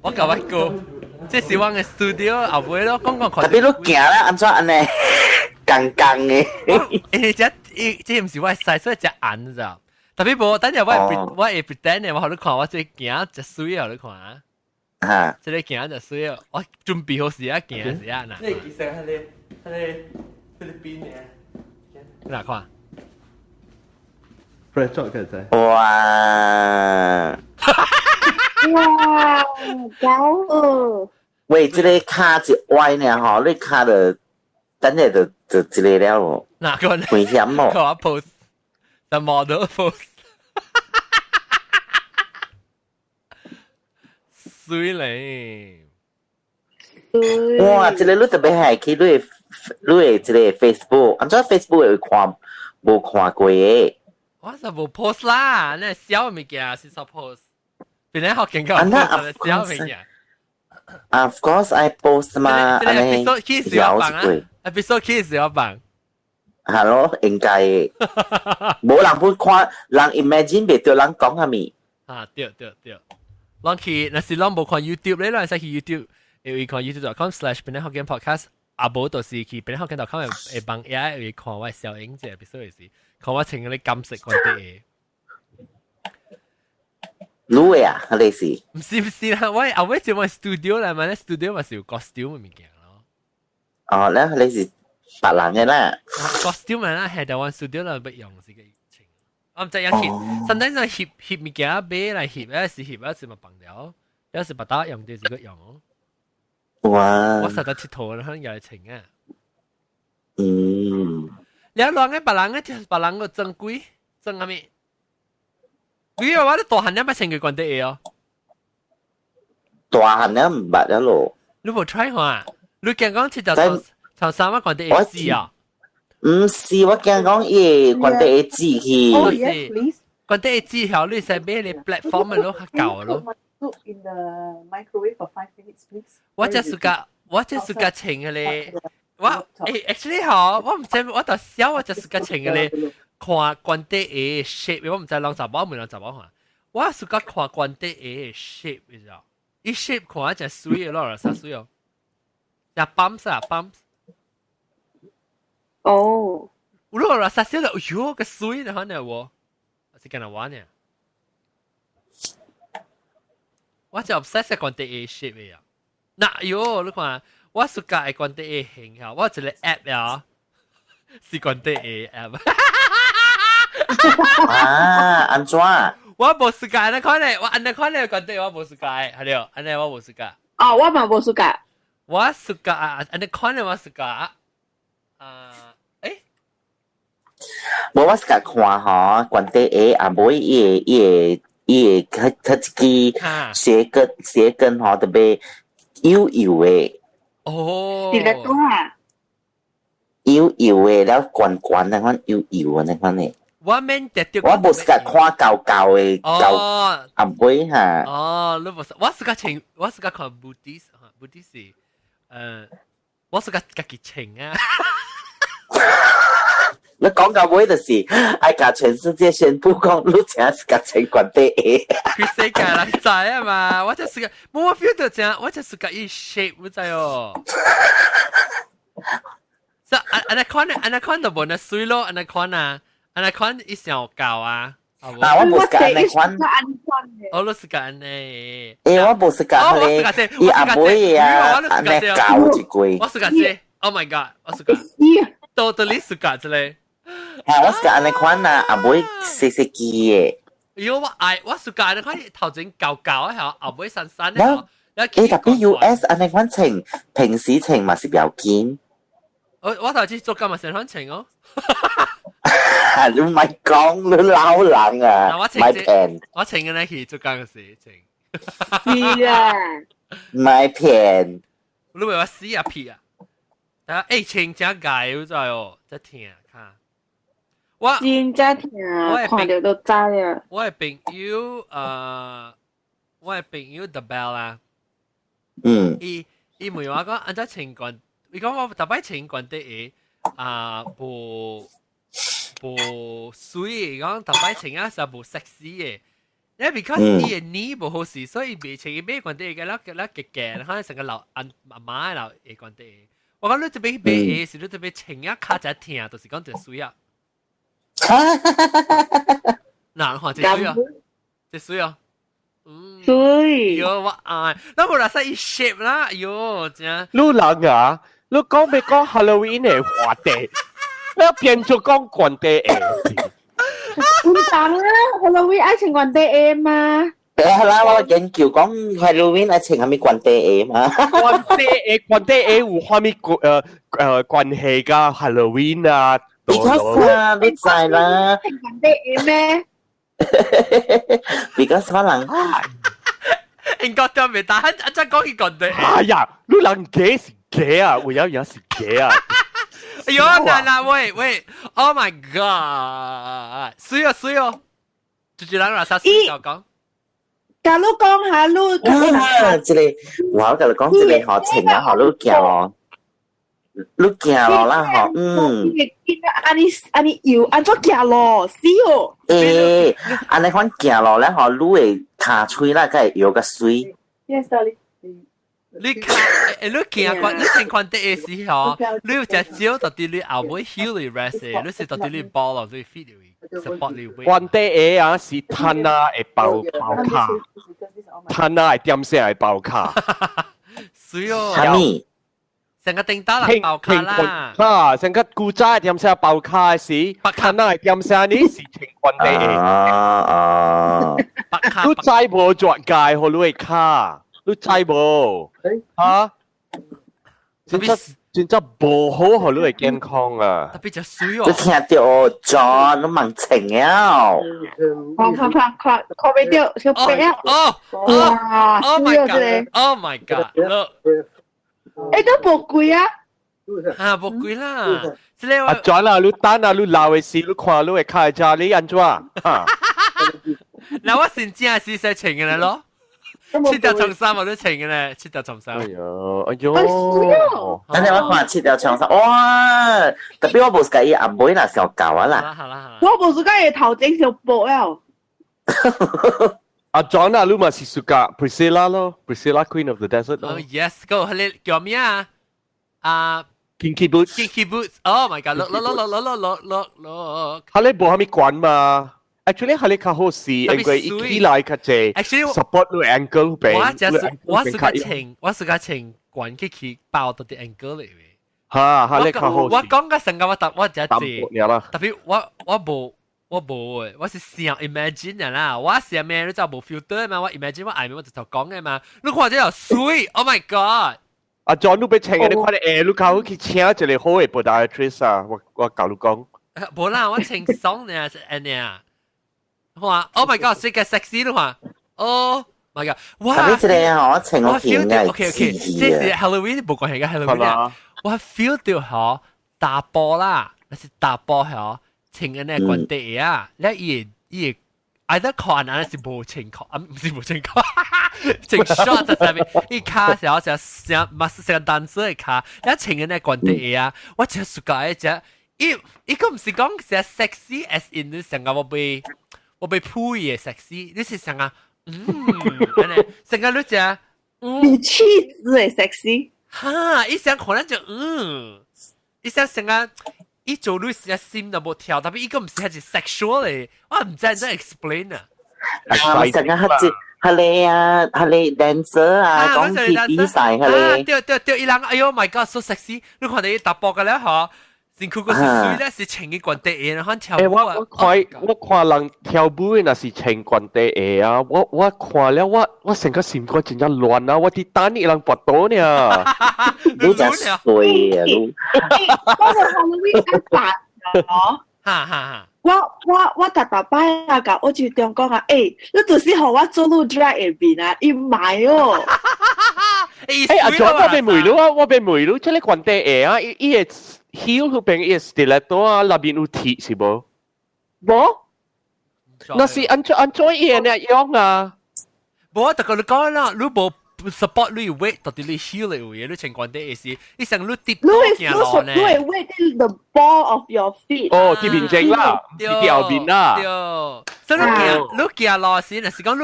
我甲我哥，這是我嘅 studio 後尾咯，講講看。特別你行啦，按怎按呢？剛剛的。誒，這這毋是我的 size，所以這暗咋。特別無，等陣我會我會 pretend 的，我予你看，我這行真媠啊，你看啊。嚇！這个行真媠啊，我準備好時啊行時啊嗱。這其實係個係個菲律賓的。哪看？Fresh 嘅仔。哇！哇！搞哦！喂，這个跤一歪呢吼，你跤就等下就就這个了咯。哪個？危險哦！看我 pose，the model pose。水咧！哇！這个你特別係去你你的這個 Facebook，按怎 Facebook 會看無看過的？我就無 post 啦，那小物件是啥 post？邊個學見過 post 小物件？Of course I post 嘛，這個 episode 幾時我放啊？episode 幾時我放？係咯，應該無人會看，人 imagine 袂著人講啥物。啊，對對對，人去，若是人無看 YouTube 咧，人會使去 YouTube，會看 youtube.com/penanghokkien podcast，啊無就是去 penanghokkien.com 會網頁會看我小影這 episode 時，看我穿個金色款的。你的啊，你是？毋是毋是啦，我後尾就我 studio 啦嘛，咧 studio 嘛是有 costume 的物件咯。哦，咧你是別人的啦。 costume 啦，係台灣 studio 啦，欲用是個穿。我毋知影翕，sometimes 翕翕物件買來翕，有時翕，有時嘛放掉，有時別打用就是個用。哇！我實在𨑨迌，可能又係穿啊。嗯。你人嘅別人嘅，別人個裝鬼裝啥物？你話我你大漢你捌穿過關帝鞋哦？大漢你毋捌了咯。你無 try 看？你驚講佚頭穿衫仔關帝鞋子啊？毋是，我驚講伊關帝鞋子去。關帝鞋子後，你使買咧 platform 咯，較舊咯。我只暑假，我只暑假穿嘅咧，我誒 actually 嗬，我毋知我到小我只暑假穿嘅咧。看關帝鞋 shape，我毋知人查某問人查某看，我暑假看關帝鞋 shape，你知道？伊 shape 看真媠的咯，啥媠哦？也 pumps 啊 pumps。哦。有咯，啥小的，哎喲，個媠的可能我，是干那玩呢？我就 obsess 關帝鞋 shape 的啊。嗱喲，你看，我暑假會關帝鞋型啊，我有一個 app 啊，是關帝鞋 app。啊，按怎？我無時間，你看咧，我按你看咧，關帝我無時間，係了，按呢我無時間。哦，我嘛無時間。我 suka 啊，按呢款的我 suka 啊，啊，誒，無我是甲看吼，懸底下啊，尾伊個伊個伊個佢佢一支鞋跟鞋跟吼，特別幼幼的。哦。佇咧倒啊？幼幼的，了懸懸那款幼幼的那款的。我免特著。我無是甲看厚厚的，厚啊尾哈。哦，你無是，我是甲穿，我是甲看 Buddhist 哈，Buddhist 是，我是甲家己穿啊。你講到尾就是愛共全世界宣布講，你真是共穿懸底鞋。佢世界人知啊嘛，我就是個，我 feel 到真，我就是個伊 shape，我知哦。所以按按款按款就無那水咯，按款啊，按款伊上厚啊。啊，我無是按呢款。我都是按呢。欸，我無是按呢，伊阿妹啊，按呢厚一句。我是按這，Oh my God，我是個，totally 是個這個。係，我是按呢款啊，阿妹細細支的。喲，我愛我是按呢款頭前厚厚的，後尾瘦瘦的。欸，特別 US 按呢款穿，平時穿嘛是比較緊。我頭先做今日成款穿哦。你咪講你老人啊！咪騙。我穿嘅呢去做工時穿。是啊。咪騙。你話我死啊屁啊！啊，欸，穿真蓋，你知哦，真疼卡。我真正疼，看到都知啊。我的朋友 The Bell 啊，伊伊問我講，按怎穿懸，伊講我逐擺穿懸底鞋啊，無無媠，講逐擺穿啊是無 sexy 的。因為 because 伊的 knee 無好勢，所以袂穿伊買懸底鞋，個了個了結結，可能成個老阿媽媽的老鞋懸底鞋。我講你這邊買鞋是你這邊穿啊，跤才疼，就是講真媠啊。嗱，看這媠啊，這媠啊。媠。喲，我愛，那無啦使伊 shape 啦，喲，真。你人啊，你講欲講 Halloween 的話題，你變做講懸底鞋。唔同啊，Halloween 愛穿懸底鞋嘛。係啦，我研究講 Halloween 愛穿啥物懸底鞋嘛。懸底鞋，懸底鞋有啥物關係佮 Halloween 啊？ Because 啊，你知啦。穿懸底鞋咩？ Because 可能。應該都未打，啊真講起懸底鞋。哎呀，你人假是假啊，有影是假啊。哎呦，嗱嗱，喂喂，Oh my God，媠哦媠哦，就是人話啥媠就講。假如講下你，啊，這個我共你講，這個吼穿啊，吼你行哦，你行路啦吼，嗯。按呢按呢搖，按怎行路，死哦！欸，按呢款行路咧吼，你會跤喙啦，才會搖較媠。 Yes, darling. 你看，欸，你行慣，你穿懸底鞋時吼，你有隻腳到佇你後尾 heel 裡 rest 的，你是到佇你 ball 咯，你 feet 裡 support 你尾。懸底鞋啊，是攤啊會爆爆跤，攤啊會點聲會爆跤。媠哦。啥物？成個叮當人爆跤啦！哈，成個古早點聲爆跤時，攤啊會點聲呢是穿懸底鞋。啊啊！你知無絕界予你的跤？你知無？哈？真正真正無好予你的健康啊！特別就媠哦。你聽著 John，你盲穿了。看看看看，看袂著，小白啊！哦哇！Oh my god！Oh my god！Look，欸，都無貴啊！啊，無貴啦！這個阿 John 啊，你等啊，你老的時，你看你會跤遮你按怎？哈？嗱，我先正是使穿的咯。七條長衫我都穿嘅咧，七條長衫。哎呦，哎呦！等陣我看七條長衫，哇！特別我無是佮伊阿妹啦，上厚啊啦。好啦好啦。我無是佮伊頭前上薄了。阿 John 啊，你嘛是 suka Priscilla 咯，Priscilla Queen of the Desert 哦，yes，個係你叫咩啊？啊，Kinky Boots。 Kinky Boots。Oh my god！look look look look look look look。佢哋無啥物管嘛？Actually 佢哋較好勢，因為伊起來較濟 Actually support 你 ankle 邊。我就是我是個穿，我是個穿懸起去包到啲 ankle 裏面。哈，佢哋較好。我講個成個我特我只字，特別我無誒，我是想 imagine 啦，我是咩？你就無 filter 嘛，我 imagine 我愛咩我就頭講嘅嘛。你看這條媠，Oh my God！阿 John 你欲穿嘅，你看你你較好去請一個好嘅 podiatrist 啊！我教你講。無啦，我穿爽呢，是按呢啊。哇！Oh my god，這個 sexy 的話，Oh my god！哇！這個我穿我 feel 到，OK OK，這是 Halloween 無關係嘅 Halloween 啊。我 feel 到嗬，查埔啦，那是查埔嗬，穿嘅那關底啊，你伊伊 either 看啊是無穿褲，啊唔是無穿褲，穿 short 在上面，伊跤時候就像嘛是像 dancer 的跤，你穿嘅那關底啊，我真 suka 只，伊伊個唔是講是 sexy as in 你成個我被配嘅 sexy，你是成個成個你只，有氣質的 sexy。哈！伊想可能就伊想成個伊做女時心都無跳，但係伊個唔是係 sexual 嘅，我唔知怎 explain 啊。啊，成個係係你啊，係你 dancer 啊，講去比賽係你。對對對，伊人哎喲 my god，so sexy！你看到伊查埔嘅咧嗬，身軀個是水咧，是穿個懸底鞋，然後跳舞啊。我看人跳舞的若是穿懸底鞋啊，我看了我成個心肝真正亂啊！我佇等伊人跋倒呢。你真衰啊！你。我個 Halloween 扮哦。哈哈哈！我逐逐擺啊，共我就中講啊，欸，你就是予我做你 drag 的面啊，伊毋愛哦。欸，阿 John，我欲問你啊，我欲問你，這個懸底鞋啊，伊伊的 heel 嗰邊伊的 stiletto 啊，內面有鐵是無？無。那是按怎按怎伊會那樣啊？無，就共你講啦，你無 support 你 weight 到佇你 heel 的位，你穿懸底鞋時，你想你跌你會你會 weight the ball of your feet。哦，佇面前啦，佇後面啦。對，所以你行你行路時，若是講你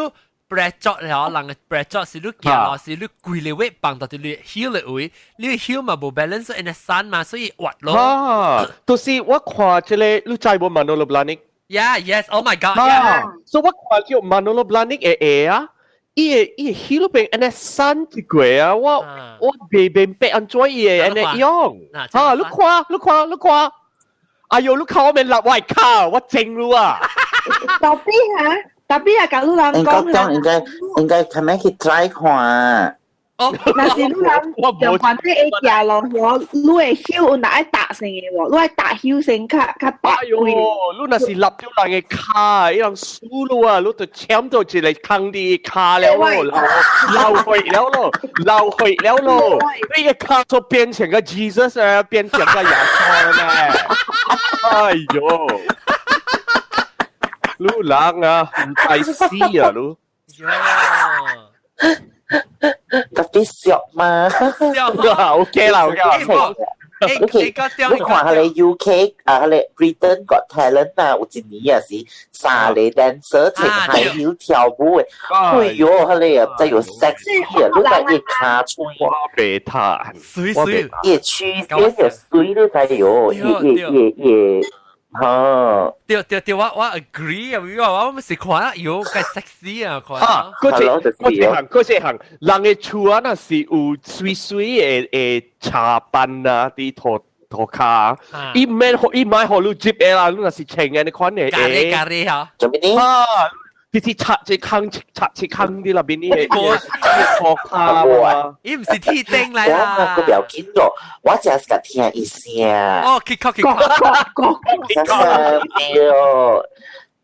break 咗了，人嘅 break 咗是你行路時，你規個 weight 放到佇你 heel 的位，你 heel 嘛無 balance，因為散嘛，所以滑咯。啊，就是我看這個，你知無 Manolo Blahnik？ Yeah, yes, oh my god, yeah. 所以我看著 Manolo Blahnik 的鞋啊。伊的 heel 邊按呢散一個啊，我袂明白按怎伊會按呢樣。哈，你看，你看，你看，哎喲，你看我面立我跤，我整你啊！ Tapi 哈，tapi 啊，假如人講哈，應該應該係咪去 try 看？哦，若是你人用懸底鞋行路，我你的 heel 有若愛踏先的無？你愛踏 heel 先較較踏。哎喲，你若是立著人的跤，伊人輸你啊，你就簽到一個空佇跤了咯，流流血了咯，流血了咯，你個跤就變成個 Jesus 啊，變成個耶穌呢？哎喲，你人啊，毋知死啊你！特別俗嘛。 OK 啦，OK 啦。 OK，你看彼个 UK 啊，彼个 Britain Got Talent 啊，有一年也是三個 dancer 穿 high heel 跳舞的，哎喲，彼个啊真有 sexy 啊，你睇伊跤喙，我袂嘆，水水，伊曲線又水，你知喲，伊伊伊伊，哈。對對對，我 agree 啊，我我是看啊，喲，較 sexy 啊，看啊，嗰隻嗰隻行嗰隻行，人的厝啊，若是有媠媠的的茶斑啊，佇塗塗跤，伊免伊莫予你執的啦，你若是穿按呢款的，咖喱咖喱嚇，做咩呢？啊，就是插一空插一空佇內面，伊的塗跤啊，伊毋是鐵釘來啦。我不要緊咯，我只是共聽伊聲。哦，去靠去靠，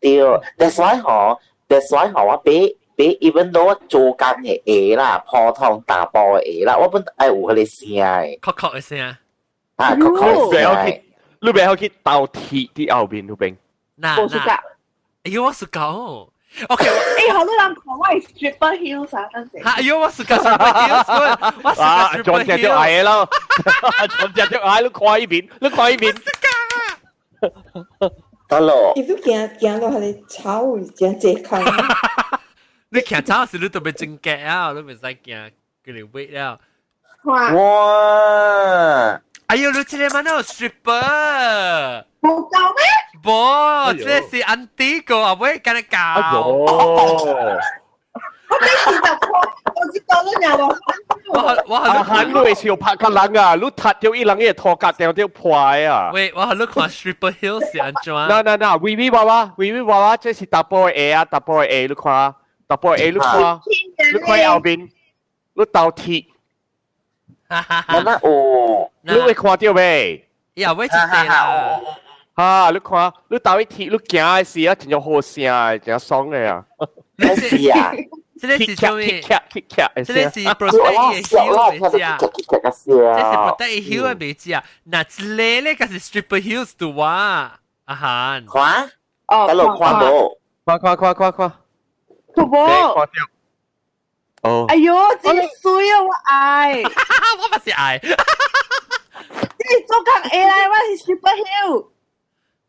對對，That's why 嗬，That's why 嗬，我比比 even though 我做工的鞋啦，普通查埔的鞋啦，我本愛有彼个聲的。確確的聲。啊，確確的聲。你袂曉去鬥鐵佇後面嗰邊。嗱嗱，哎喲，我是講。OK，欸，好多人講我係 stripper heels 啊，等陣。哎喲，我是講 stripper heels，我是講 stripper 撞隻腳矮咯，撞隻腳矮，你看一邊，你看一邊。得咯。伊都行行落彼个草，真濟空。你行草時你特別真腳啊，你袂使行，佢哋位了。哇！哎喲，你這個嘛有 stripper？無夠咩？無，這是 auntie 個啊，喂，跟你教。哎喲！我第40箍，我知道你兩個。我我啊，韓你是有拍個人啊，你踢著伊人的塗跤定著破啊。喂，我予你看 stripper heel 是按怎？嗱嗱嗱，微微娃娃，微微娃娃，這是查埔的鞋啊，查埔的鞋你看，查埔的鞋你看，你看後面，你倒鐵。那有，你會看到未？又會一個啦。哈！你看，你搭一鐵，你行的時啊，真正好聲的，真爽的啊！是啊，這個是啥物？這個是 protect heel 未食，這是 protect heel 的未食。那這個咧，個是 stripper heels 對哇？阿韓，看，哦，得落看無？看看看看看，看無？看到。哦。哎喲，真水啊！我愛，我嘛是愛。你做工會來，我是 stripper heel。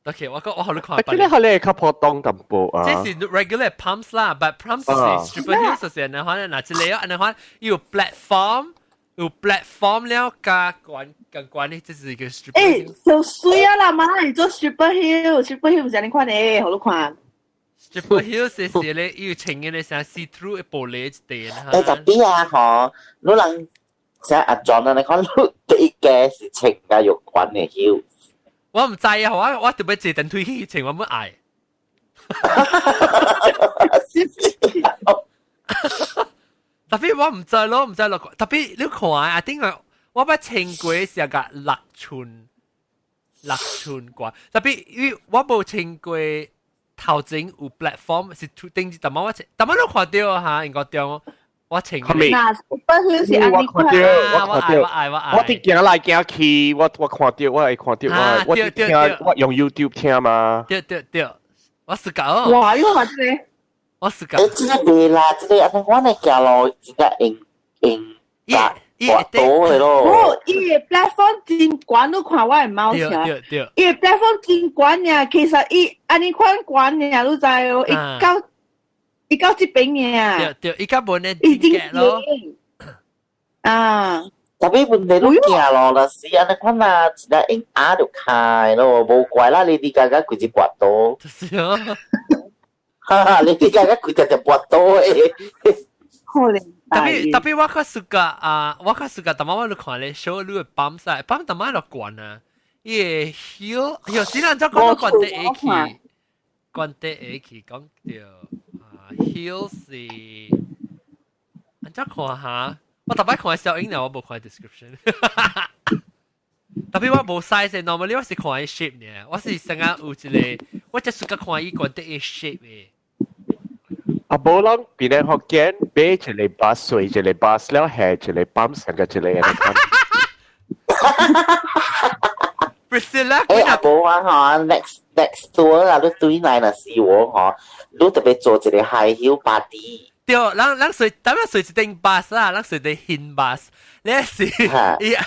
OK，我講我予你看。這個係咧較普通淡薄啊。這是 regular pumps 啦，but pumps 是 stripper heels 就是按呢款，嗱這個按呢款有 platform，有 platform 了加關更關呢，這是一個 stripper。欸，就水啊啦，媽，你做 stripper heel，stripper heel 毋是按呢款的，予你看。 stripper heels 是咧，有穿嘅咧，像 see through 的玻璃一地。欸，特別啊，嗬，你人像阿 John 啊，你看你第一個是穿甲有關的 heel。我毋知啊，我特別坐電梯去穿，我欲愛。特別我毋知咯，毋知咯。特別你看啊，頂個我捌穿過是個6寸，6寸懸。特別因為我無穿過頭前有 platform 是頂一淡仔我穿，淡仔你看著哈，應該對。我穿。嗱，不是是按呢我看著，我看著，我愛我愛。我佇行來行去，我看著，我會看著，我佇聽，我用 YouTube 聽嘛。對對對，我是講。哇，你看這個。我是講。欸，這個袂啦，這個按呢我的行路真正用用伊會多的咯。無，伊的 platform 真懸，你看我的貓車。對對。伊的 platform 真懸爾，其實伊按呢款懸爾，你知哦？伊到這邊爾。對對，伊較無呢。已經咯。啊。特別問題你行路若是按呢款啊，一個用壓就開咯，無怪啦，你感覺規隻跋倒。就是哦。哈哈，你感覺規隻隻跋倒的。可能。特別特別我較 suka 啊，我較 suka，淡仔我咧看咧，show 你的 pumps 啊，pump 淡仔落懸啊，伊的 heel，有時人怎講都懸得下去，懸得下去講著啊 heel 是，按怎看下？我逐擺看小影爾，我無看 description。特別我無 size，normally 我是看伊 shape 呢，我是成日有一個，我只 suka 看伊懸得下 shape 的。啊，無人檳城福建買一個 bus，坐一個 bus 了，下一個 pump 上個一個按呢款。 Priscilla，欸，啊無啊吼，next tour 啊，你對來若是我吼，你特別做一個 high heel party。對，咱坐，咱們坐一頂 bus 啦，咱坐佇輕 bus，你是，伊，我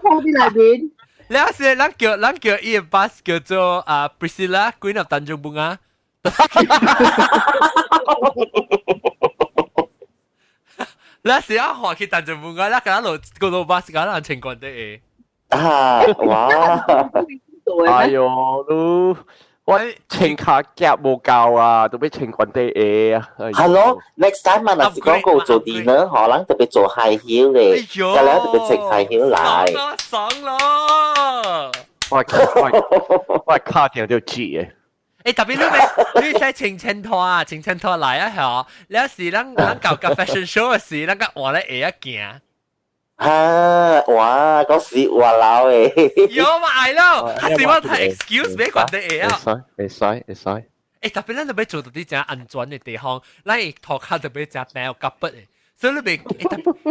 坐佇內面。你是咱叫伊個 bus 叫做啊 Priscilla Queen of Tanjung Bunga。你是要看去 Tanjung Bunga，你敢若落嗰路 bus 敢若穿慣的。啊，哇！哎喲，你我穿跤夾無夠啊，都欲穿懸底鞋啊。 Hello，next time 啊，若是講過做 dinner，可能特別做 high heel 咧，咁樣特別穿 high heel 來。爽咯！我卡定就知嘅。欸，特別你欲你使穿前拖啊，穿前拖來啊，嗬！你是咱搞個 fashion show 的時，咱個換咧鞋仔行。啊！哇！嗰時哇老誒，有嘛愛咯，還是我睇 excuse 欲懸底鞋啊？會使會使會使。欸，特別咱都欲做到佇誠安全的地方，咱會塗跤特別誠平有夾筆的，所以你袂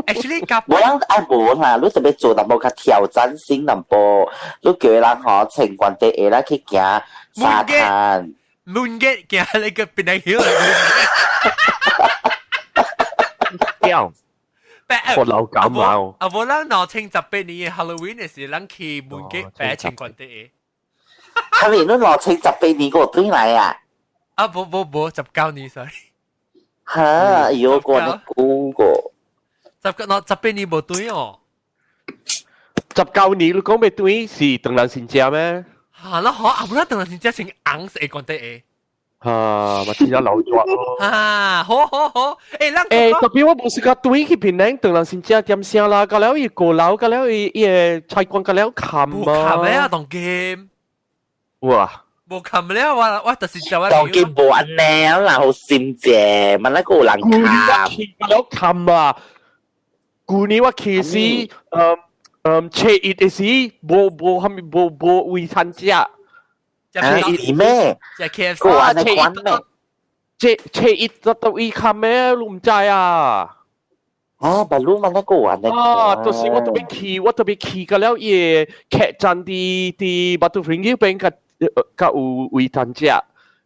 actually 夾。無人愛無啦，你特別做淡薄較挑戰性淡薄，你叫人吼穿懸底鞋啦去行沙灘。門嘅行那個檳城曉。屌！我老感冒。啊，無咱2018年 Halloween 的時，咱去門街擺穿懸底鞋。係咪你2018年個轉來啊？啊，無無無，19年 sorry。哈，有過你估過。19、18年無對哦。19年你講欲對是唐人新食咩？哈，那好，啊，無咱唐人新食穿紅色懸底鞋。啊，嘛真正老熱咯。啊，好好好，欸，咱欸，特別我無是個對去檳城，唐人新食點聲啦，到了伊高樓，到了伊伊個菜館，到了冚啊。無冚了，當今。哇！無冚了，我就是就我。當今無按呢啦，好心啫，問那個有人冚。到了冚啊！舊年我去時，初一的時，無無蝦米無無位通食。啊，是咩？食 KFC。個按呢款咩？這初一到到位較咩？你毋知啊？啊，白鷺嘛那個按呢啊，就是我特別去，我特別去個了伊个客棧佇佇 Batu Ferringhi 邊較較有位通食，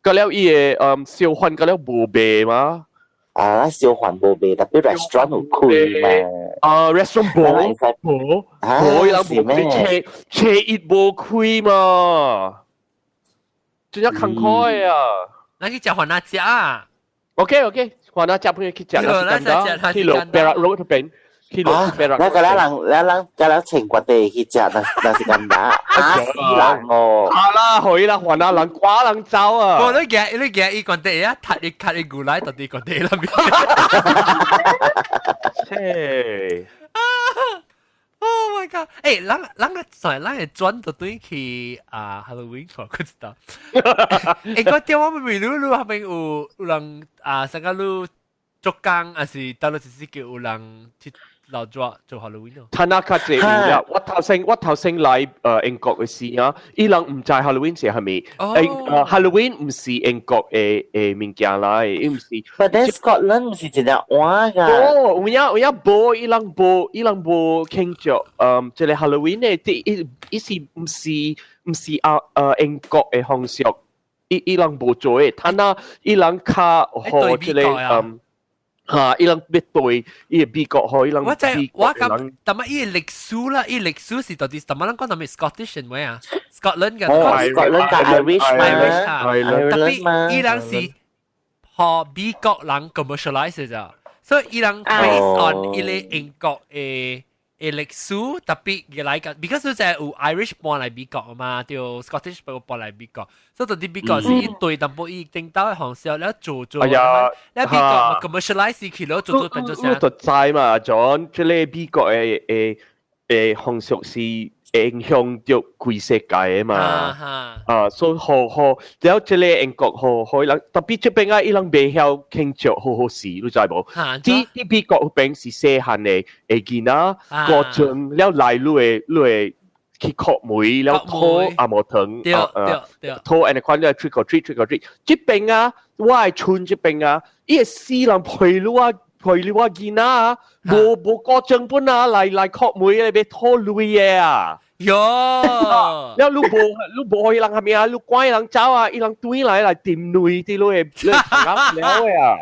個了伊个燒飯個了無賣嘛。啊，燒飯無賣，特別 restaurant 有開嘛。啊，restaurant 無無無，伊人無開，初初一無開嘛，真正坎坷啊！咱去食番仔食啊！ OK OK，番仔食不去食，那是去落 Perak Road 邊，去落 Perak。那個咱人，咱人，咱人穿決地去食，那那是簡單，啊死人哦！啊啦，去啦，番仔人趕人走啊！無你行，你行伊決地啊，踢伊踢伊牛奶到底決地那邊。切！Oh my god！欸，咱咱個在咱會轉到對去啊 Halloween 我不知道。欸，我電話咪你你後面有有人啊，上個你做工，還是到了只是叫有人去老做做 Halloween 咯？他那較濟有啦，我頭先我頭先來英國的時啊，伊人毋知 Halloween 是啥物，Halloween 毋是英國的的物件來，伊毋是。 But then Scotland 毋是真正換㗎。哦，有影有影無，伊人無伊人無慶祝，這個 Halloween 的，伊伊是毋是毋是啊英國的風俗，伊伊人無做的，他那伊人較好這個嚇！伊人欲對伊個美國吼，伊人我知我感，但係伊個歷史啦，伊歷史是到底，但係咱講係咪 Scottish 咩啊？Scotland 嘅，Scotland 嘅 Irish 嘛，特別伊人是予美國人 commercialize 咋，所以伊人 based on 伊個英國的的歷史，特別嘅來講，because 就係有 Irish 搬來美國嘛，對 Scottish 搬來美國，所以到底美國是一對淡薄伊頂到的方式，了做做，哎呀，了美國 commercialize 去了做做變做啥？你就知嘛，John，這個美國的的的風俗是影響著規世界的嘛，啊，所以好好，了這個英國好好人，特別這邊啊，伊人袂曉慶祝好好事，你知無？佇佇美國彼邊是細漢的的囡仔，高中了來你會你會去叩門，了討阿毛糖，對對對，討按呢款了 trick or treat trick or treat。這邊啊，我的村這邊啊，伊會死人陪你啊。陪你我囡仔啊，無無高中本啊，來來叩門咧，欲討鐳的啊！喲，了你無你無予人蝦米啊？你趕伊人走啊？伊人轉來來掂鐳佇你的你的了的啊！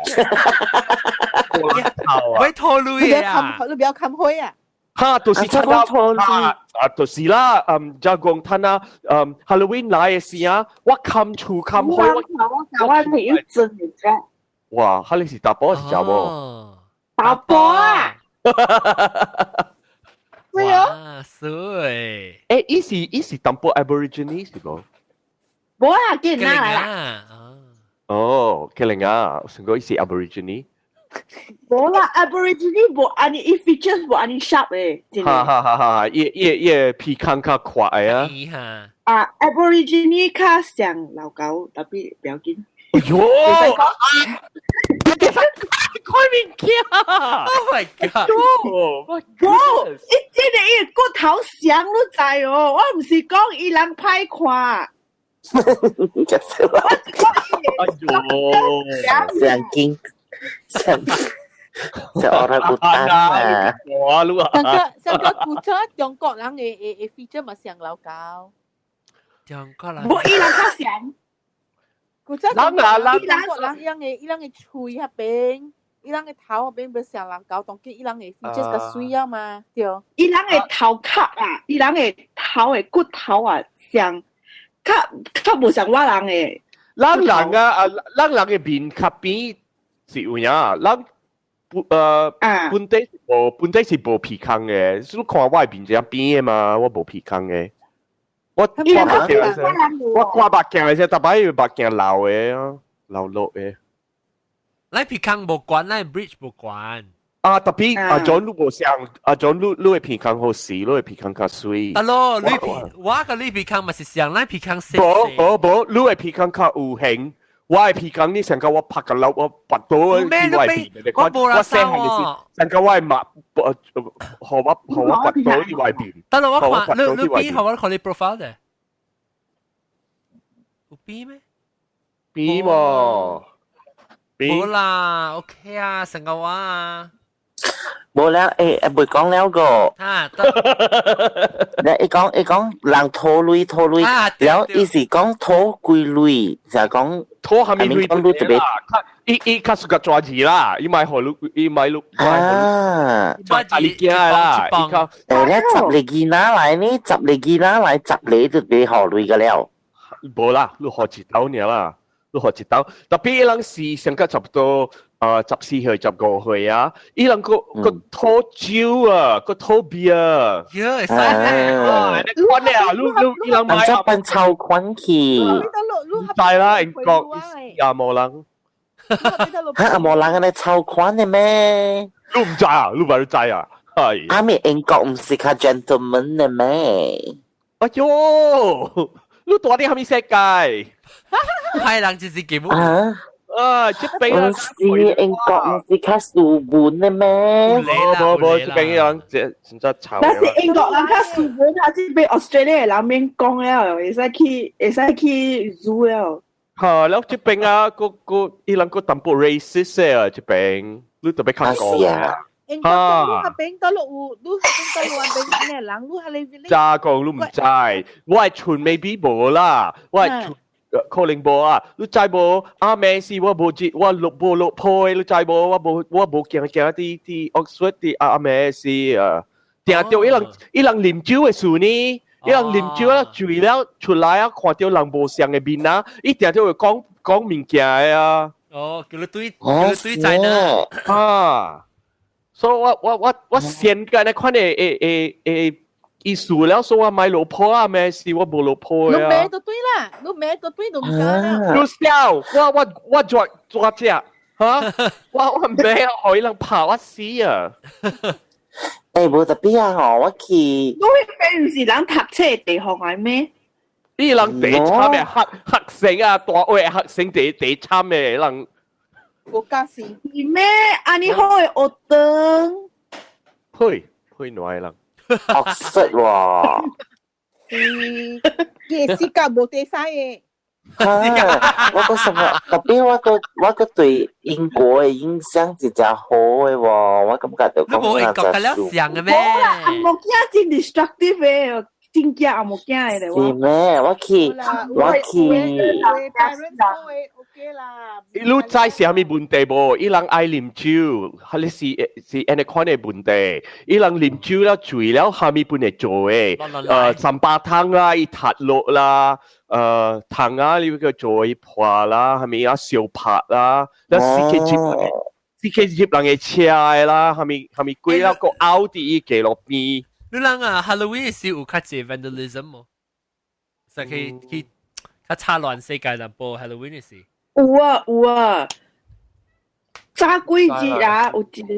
欲討鐳啊！你不要看開啊！哈，就是他啊，啊，就是啦，就講他那，Halloween 來的時啊，我冚厝冚開，我我我朋友真的啫。哇，哈你是查埔還是查某？查埔啊！對啊，水。欸，伊是伊是淡薄 Aborigine 是無？無啊，吉蘭來啦。哦，吉蘭啊，想講伊是 Aborigine。無啦，Aborigine 無按呢，伊 features 無按呢 sharp 的。哈哈哈！哈，伊伊伊鼻孔較闊的啊。啊，Aborigine 較像老狗，特別不要緊。哎喲！開物件！Oh my god！無，伊真的伊骨頭像你知哦，我毋是講伊人歹看。我是講哎喲！像金，像像 orang utan 啊！哇，你啊！上個上個古早中國人的的的 feature 嘛像老狗。中國人。無，伊人較像。古早人啊，人中國人伊人的伊人的喙遐邊，伊人的頭遐邊欲像人狗，當今伊人的 features 較媠啊嘛，對。伊人的頭殼啊，伊人的頭的骨頭啊，像較較無像我人的。咱人啊，啊，咱人的面較扁是有影，咱不本底是無本底是無鼻孔的，你看我的面這樣扁的嘛，我無鼻孔的。我掛目鏡的時，我掛目鏡的時，逐擺目鏡流的啊，流落的。咱鼻孔無懸，咱 bridge 無懸。啊，特別阿 John 你無像，阿 John 你你的鼻孔好細，你的鼻孔較媠。啊咯，你鼻我佮你鼻孔嘛是像，咱鼻孔細。無無無，你的鼻孔較有型，我係皮講你成個我拍個樓，我拔到我皮，我無啦我細漢就是成個我係抹，何我拔到啲外邊。得啦，我看你邊何我看你 profile 嘅，有邊咩？邊喎？冇啦，OK 啊，成個話啊。無啦，未講了個。啊，得。你伊講人討鐳討鐳，了伊是講討幾鐳，就係講討下面鐳講鐳特別。伊較屬個抓字啦，伊買予你，伊買你。啊，抓字你驚啦，伊較。你十個囡仔來呢，十個囡仔來，十個就別予鐳個了。無啦，你予一兜爾啦，你予一兜。特別伊人是上個差不多。14歲、15歲啊！伊人閣討酒啊，閣討 beer 啊。喲，會使咩？啊，你看咧啊，你伊人買啊，變超款去。知啦，英國也無人。哈，無人按呢超款的咩？你毋知啊？你嘛知啊？係。啊咪英國毋是較 gentleman 的咩？哎喲，你蹛佇啥物世界？歹人就是基本。啊。啊！這邊啊，毋是英國毋是較斯文的咩？無無無，這邊人這真正臭。但是英國人較斯文，啊，這邊 Australia 人免講了，會使去 zoo 了。嚇！了這邊啊，閣伊人閣淡薄 racist 啊，這邊你特別較講。啊。英國你那邊倒落有，你那邊倒落邊咩人？你係你咋講你毋知？我係厝 maybe 無啦，我係厝。可能無啊，你知無？阿妹是我無知，我落無落坡的，你知無？我無行行佇 Oxford 佇阿妹是啊，定著伊人啉酒的時呢，伊人啉酒啊醉了出來啊，看著人無相的面啊，伊定著會講講物件的啊。哦，叫你對在呢。啊，所以我先個那款的會意思了，所以我買老婆啊，咩事我無老婆啊。你買就對啦，你買就對就唔得啦。你笑，我抓抓只，哈？我買予伊人拍我死啊！無特別啊，吼，我去。你彼邊毋是人讀冊的地方來咩？伊人第慘的學生啊，大學學生第慘的人。國家是。是咩？按呢好的學堂。呸呸，兩個人。 Oxford 喎。嗯，夜市甲無地使的。我個什麼？特別我個對英國的印象真正好的喎，我感覺就你無英國甲了像的咩？無啦，紅毛囝真 destructive 的，真驚紅毛囝的咧。是咩？我去。 OK 啦。你知是啥物問題無？伊人愛啉酒，彼是按呢款的問題。伊人啉酒了醉了，啥物本會做的？三巴湯啦，伊塌落啦，糖啊，你個做伊破啦，啥物啊燒拍啦，了死去入，死去入人的車的啦，啥物啥物鬼了，閣拗佇伊街路邊。你人啊，Halloween 是有較濟 vandalism 無？實去較插亂世界淡薄 Halloween 是。有啊有啊，早幾日啊，有一個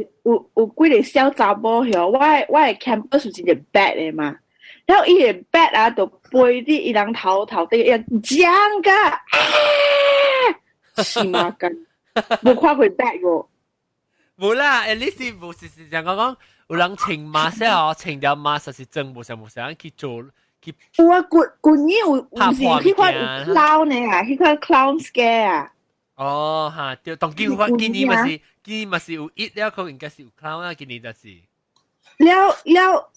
有幾個小查某遐，我的 campus 有一個 bat 的嘛，然後伊個 bat 啊，就飛佇伊人頭頭頂，伊講甲啊，黐孖筋，無看過 bat 無？無啦，at least 無是講講有人穿 mask 哦，穿條 mask 是真無啥無啥去做。有啊，舊舊年有有是彼款有 clown 的啊，彼款 clown scare 啊。哦，哈，對，當今我今年嘛是有一了，可應該是有 clown 啊，今年就是。了了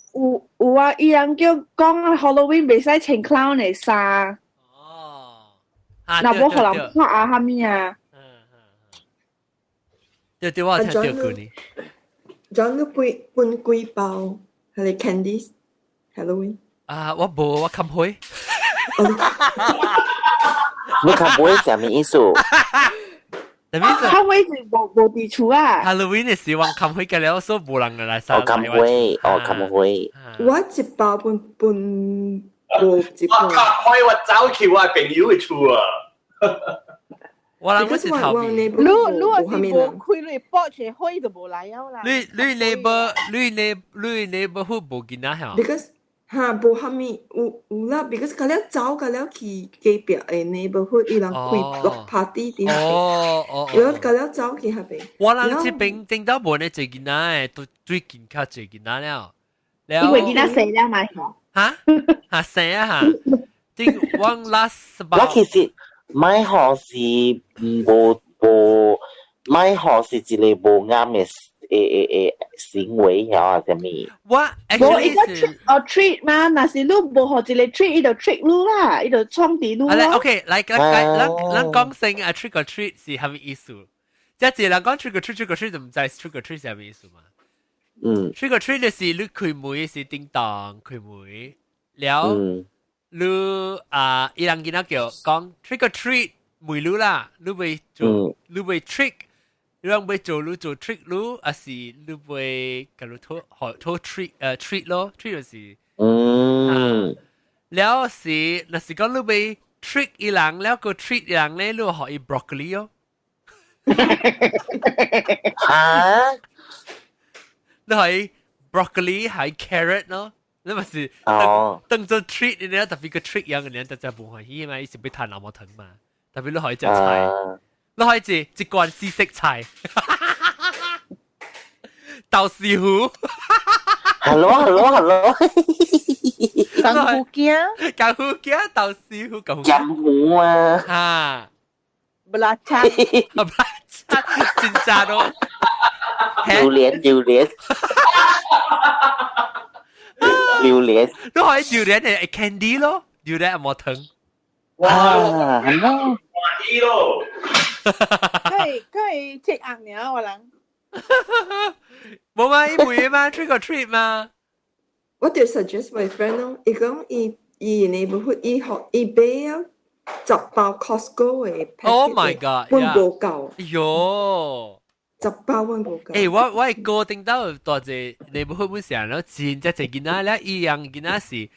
有啊，伊人叫講 Halloween 袂使穿 clown 的衫。哦。若無予人看啊，啥物啊？對對，我有聽著舊年。 John 你分分幾包彼個 candies Halloween？啊，我無，我冚灰。你冚灰啥物意思？啥物意思？冚灰是無佇厝啊。 Halloween 的時，我冚灰嘅了，所以無人來哦，冚灰，哦，冚灰。我一包分分無一包。我冚灰，我走去我朋友的厝啊。我人我是頭你你若是無開你搏一火就無來了啦。你你 neighbor 你 neighbor 你 neighborhood 無囡仔嚇？Because 哈，無蝦米有有啦，because 佢了走佢了去隔壁的 neighborhood，伊人開 block party 佇那邊，然後佢了走去彼邊。我人這邊頂到無呢濟囡仔的，都最近較濟囡仔了。因為囡仔細了嘛。哈？哈細啊哈！頂我 last 我其實買學是無無買學是一個無啱的誒誒誒行為曉啊，啥物？我無伊個 trick or treat 嘛，若是你無予一個 treat，伊就 trick 你啦，伊就創佇你咯。 OK，來來來，咱咱講先啊，trick or treat 是蝦米意思？這一個人講 trick or treat，trick or treat 就毋知 trick or treat 是蝦米意思嘛？嗯。 trick or treat 就是你開門是叮當開門，了你啊，伊人囡仔叫講 trick or treat 問你啦，你欲做，你欲 trick。你人欲做你做 trick 你，還是你欲共你討討 treat treat 咯，treat 就是，了是，若是講你欲 trick 伊人，了個 treat 伊人咧，你予伊 broccoli 哦。哈？你予 broccoli 還 carrot 咯，你咪是當做 treat 你咧，特別個 trick 樣嘅，你大家無歡喜嘛，伊是欲趁紅毛糖嘛，特別你予伊食菜。你予伊一罐四色菜，豆豉糊。 Hello，hello，hello。功夫鏡，功夫鏡，豆豉糊，功夫鹹糊啊！哈，布拉叉，布拉叉，真正咯。榴蓮，榴蓮，榴蓮。你可以榴蓮係 candy 咯，榴蓮紅毛糖。哇，係咯。歡喜咯。佢佢係食硬爾我人。冇嘛，伊會嘛，trick or treat 嘛。我就 suggest my friend 咯，伊講伊伊 neighborhood 伊學伊買啊10包 Costco 的 Oh my god！阮無夠。喲，10包阮無夠。欸，我哥頂到大隻 neighborhood 本成了真正濟囡仔咧，伊樣囡仔是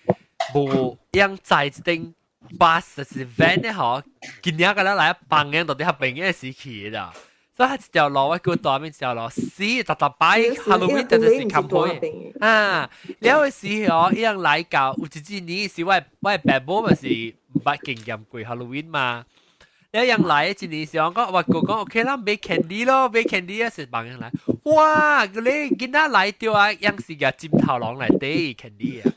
無樣載一頂 bus 就是 van 咧嗬，今年個咧來放樣到底較平嘅時期啦。所以一條路我叫大面一條路死，逐逐擺 Halloween 就是坎坷啊！了個時候，伊人來到有一年是我爸母嘛是毋捌經驗過 Halloween 嘛。了人來一年是我講我哥講 OK 啦，買 candy 咯，買 candy 啊是幫人來。哇！你囡仔來到啊，樣是個金頭龍來底 candy 啊！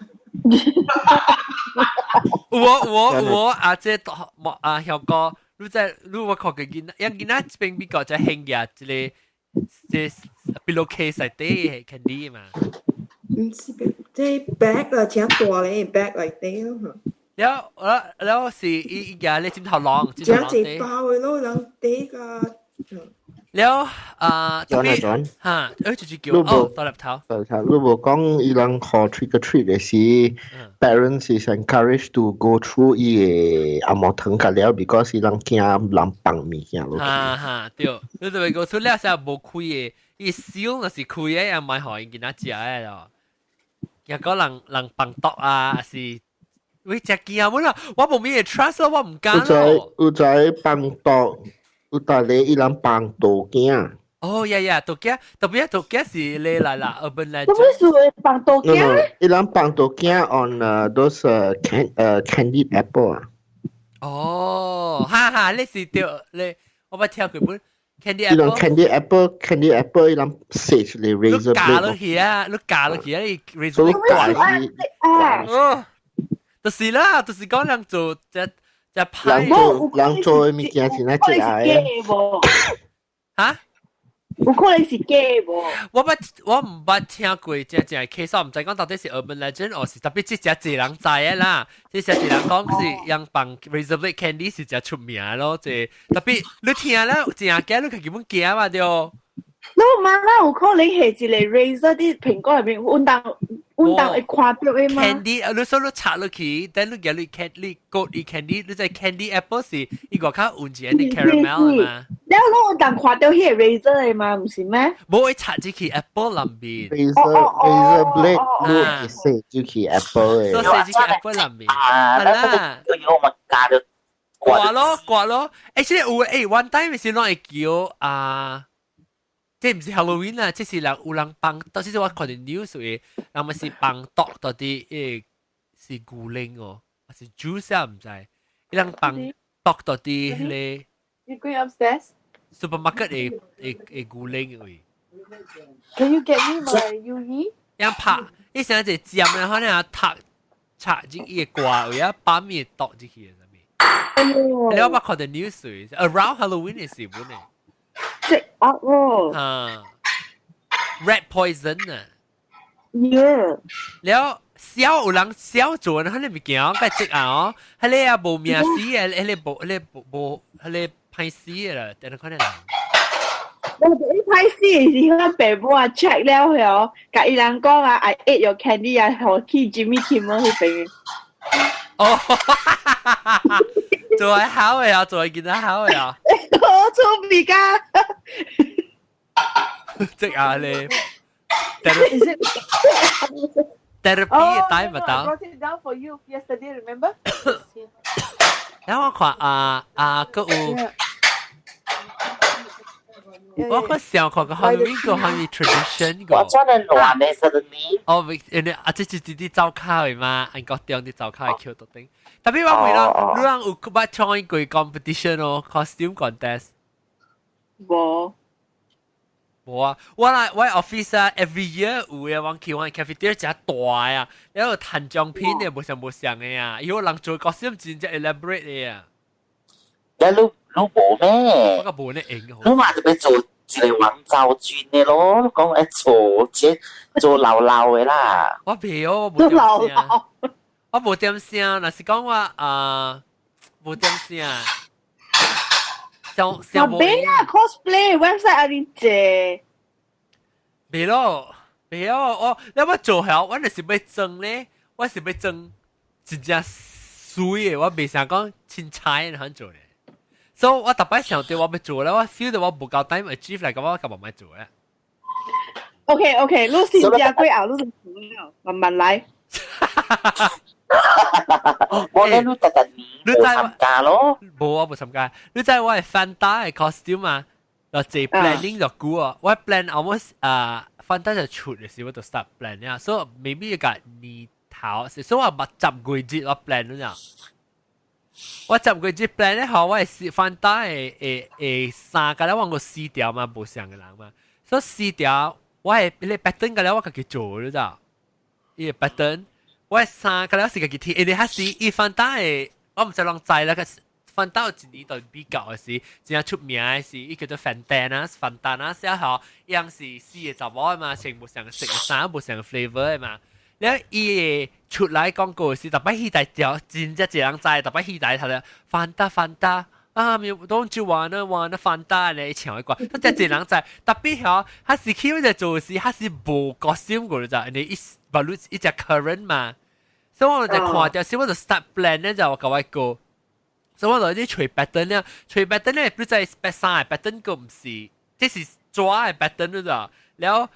有有有啊！這莫啊，曉哥。你在你我看過囡仔，因囡仔這邊美國在興嘅這個這 pillowcase 內底 candy 嘛。毋是，這 bag 啦，真大咧 bag 內底咯。了了了是伊伊家咧枕頭籠，真濟包的咯，人底個。了啊，轉啊轉，嚇，就是叫哦，大粒頭。大粒頭，你無講伊人予 trick or treat 的時，parents is encouraged to go through 伊个紅毛糖較了，because 伊人驚人放物件落去。哈哈，對，你就會 go through 了時無開的，伊燒若是開的，也莫予𪜶囡仔食的咯。若講人人放毒啊，還是喂食驚本啦，我無咩 trust 我毋敢咯。有在放毒。有逐個伊人放豆羹。哦呀呀，豆羹，特別豆羹是你來啦，urban legend。做咩事會放豆羹？伊人放豆羹 on those candied apple 啊。哦，哈哈，你是對，你我捌聽過本 candy apple。伊人 candy apple，candy apple，伊人切出來 razor blade。你咬落去啊，你咬落去啊，你 razor blade。咬啊。哦，就是啦，就是講人做這。只派人做人做的物件是哪一個？哈？有可能是假無？我毋捌聽過這這 case，我毋知講到底是 urban legend，或是特別這隻濟人知的啦。這隻濟人講是用放 razor blade candy 是誠出名咯，這特別你聽了真驚，你家己本驚嘛對？你媽媽有可能係一個 razor 佇蘋果內面，阮當阮當會看著的嗎？candy，你說你拆落去，等你夾你 can 你割伊 candy，你知 candy apple 是伊外口有一個 caramel 嘛？了你有當看著彼個 razor 的嘛？毋是咩？無會拆入去 apple 內面。 razor blade，你會切入去 apple 的。所以切入去 apple 內面。啊，啦，我嘛加咗掛咯掛咯，欸，這個有欸，one time 是攏會叫啊。這毋是 Halloween 啊，這是人有人放，到時我看著 news 的，人嘛是放毒到佇誒是牛奶哦，還是 juice 啊？毋知，伊人放倒到佇彼个 You going upstairs? supermarket 的的的牛奶位。 Can you get me my UE? 人拍，伊成一尖然後咧塔插進伊个歌位啊，把面倒進去的啥物？哎喲，你有捌看到 news around Halloween 的時本呢？即惡哦。啊，rat poison 啊！ Yeah。了痟有人痟做，彼个物件，該即啊哦，彼个也無命死的，彼个無，彼个無無，彼个歹死的啦，等下看人。我一開始是阮爸母啊 check 了後，共伊人講啊，I ate your candy 啊，予去 Jimmy Kimmel 彼邊。哦，做係好的啊，做係見得好的啊。好出名噶。即啊咧，therapy 帶咪得。 I brought it down for you yesterday, remember? 然後我看啊啊，閣有。我看想看個 Halloween 個係 tradition 個。我真係亂的 suddenly。哦，因為啊，這是啲啲灶跤的嘛，按國中啲灶跤的橋頭頂。特別我問啦，你人有捌參與過 competition 哦，costume contest？無。無啊，我來我 office 啊，every year 有嘅往去我 cafeteria 真大啊，然後彈獎品的無像無像的啊，有人做 costume 真正 elaborate 的啊。你你你無咩？我個無呢用。你嘛就欲做一个王昭君的咯，你講會做這做老老的啦。我袂哦，我無點聲。我無點聲，若是講我啊無點聲。像像無。邊啊，cosplay website 啊，你這。袂咯，袂哦，我你我做好，我就是欲裝咧，我是欲裝真正媠的，我袂想講凊彩的做咧。所以我逐擺想到我欲做咧，我 feel 到我無夠 time achieve 來，咁我就無欲做咧。 OK OK，你先食過後，你就做了，慢慢來。我咧你特特年你知參加咯？無我無參加。你知我係 Fanta 的 costume 啊？就做 planning 就久啊，我 plan almost 啊，Fanta 就出的時我就 start plan 呀，所以 maybe 個年頭，所以我捌10個月我 plan 了。我十個月 plan 咧，好，我係 Fanta 的的的衫，個咧我個四條嘛，無相的人嘛，所以四條我係你 pattern 個咧，我家己做你知？伊个 pattern，我的衫個咧是家己貼，因為彼時伊 Fanta 的，我毋知人知啦，個 Fanta 有一年就比較的是真正出名的是，伊叫做 Fantana，Fantana 寫吼，伊樣是四個查某的嘛，穿無相色衫，無相 flavour 的嘛。了伊會出來廣告時，逐擺戲台條真正濟人知，逐擺戲台頭咧 Fanta Fanta 啊，don't you wanna wanna Fanta 咧，伊唱的歌，都真濟人知。特別吼，彼時去咧做時，彼時無 costume 過就，因為伊無你伊只 current 嘛，所以我就看著，所以我就 start plan 咧，就我共我講，所以我就去揣 pattern 咧，揣 pattern 咧，不在白衫的 pattern 個毋是，這是紙的 pattern 咋，了。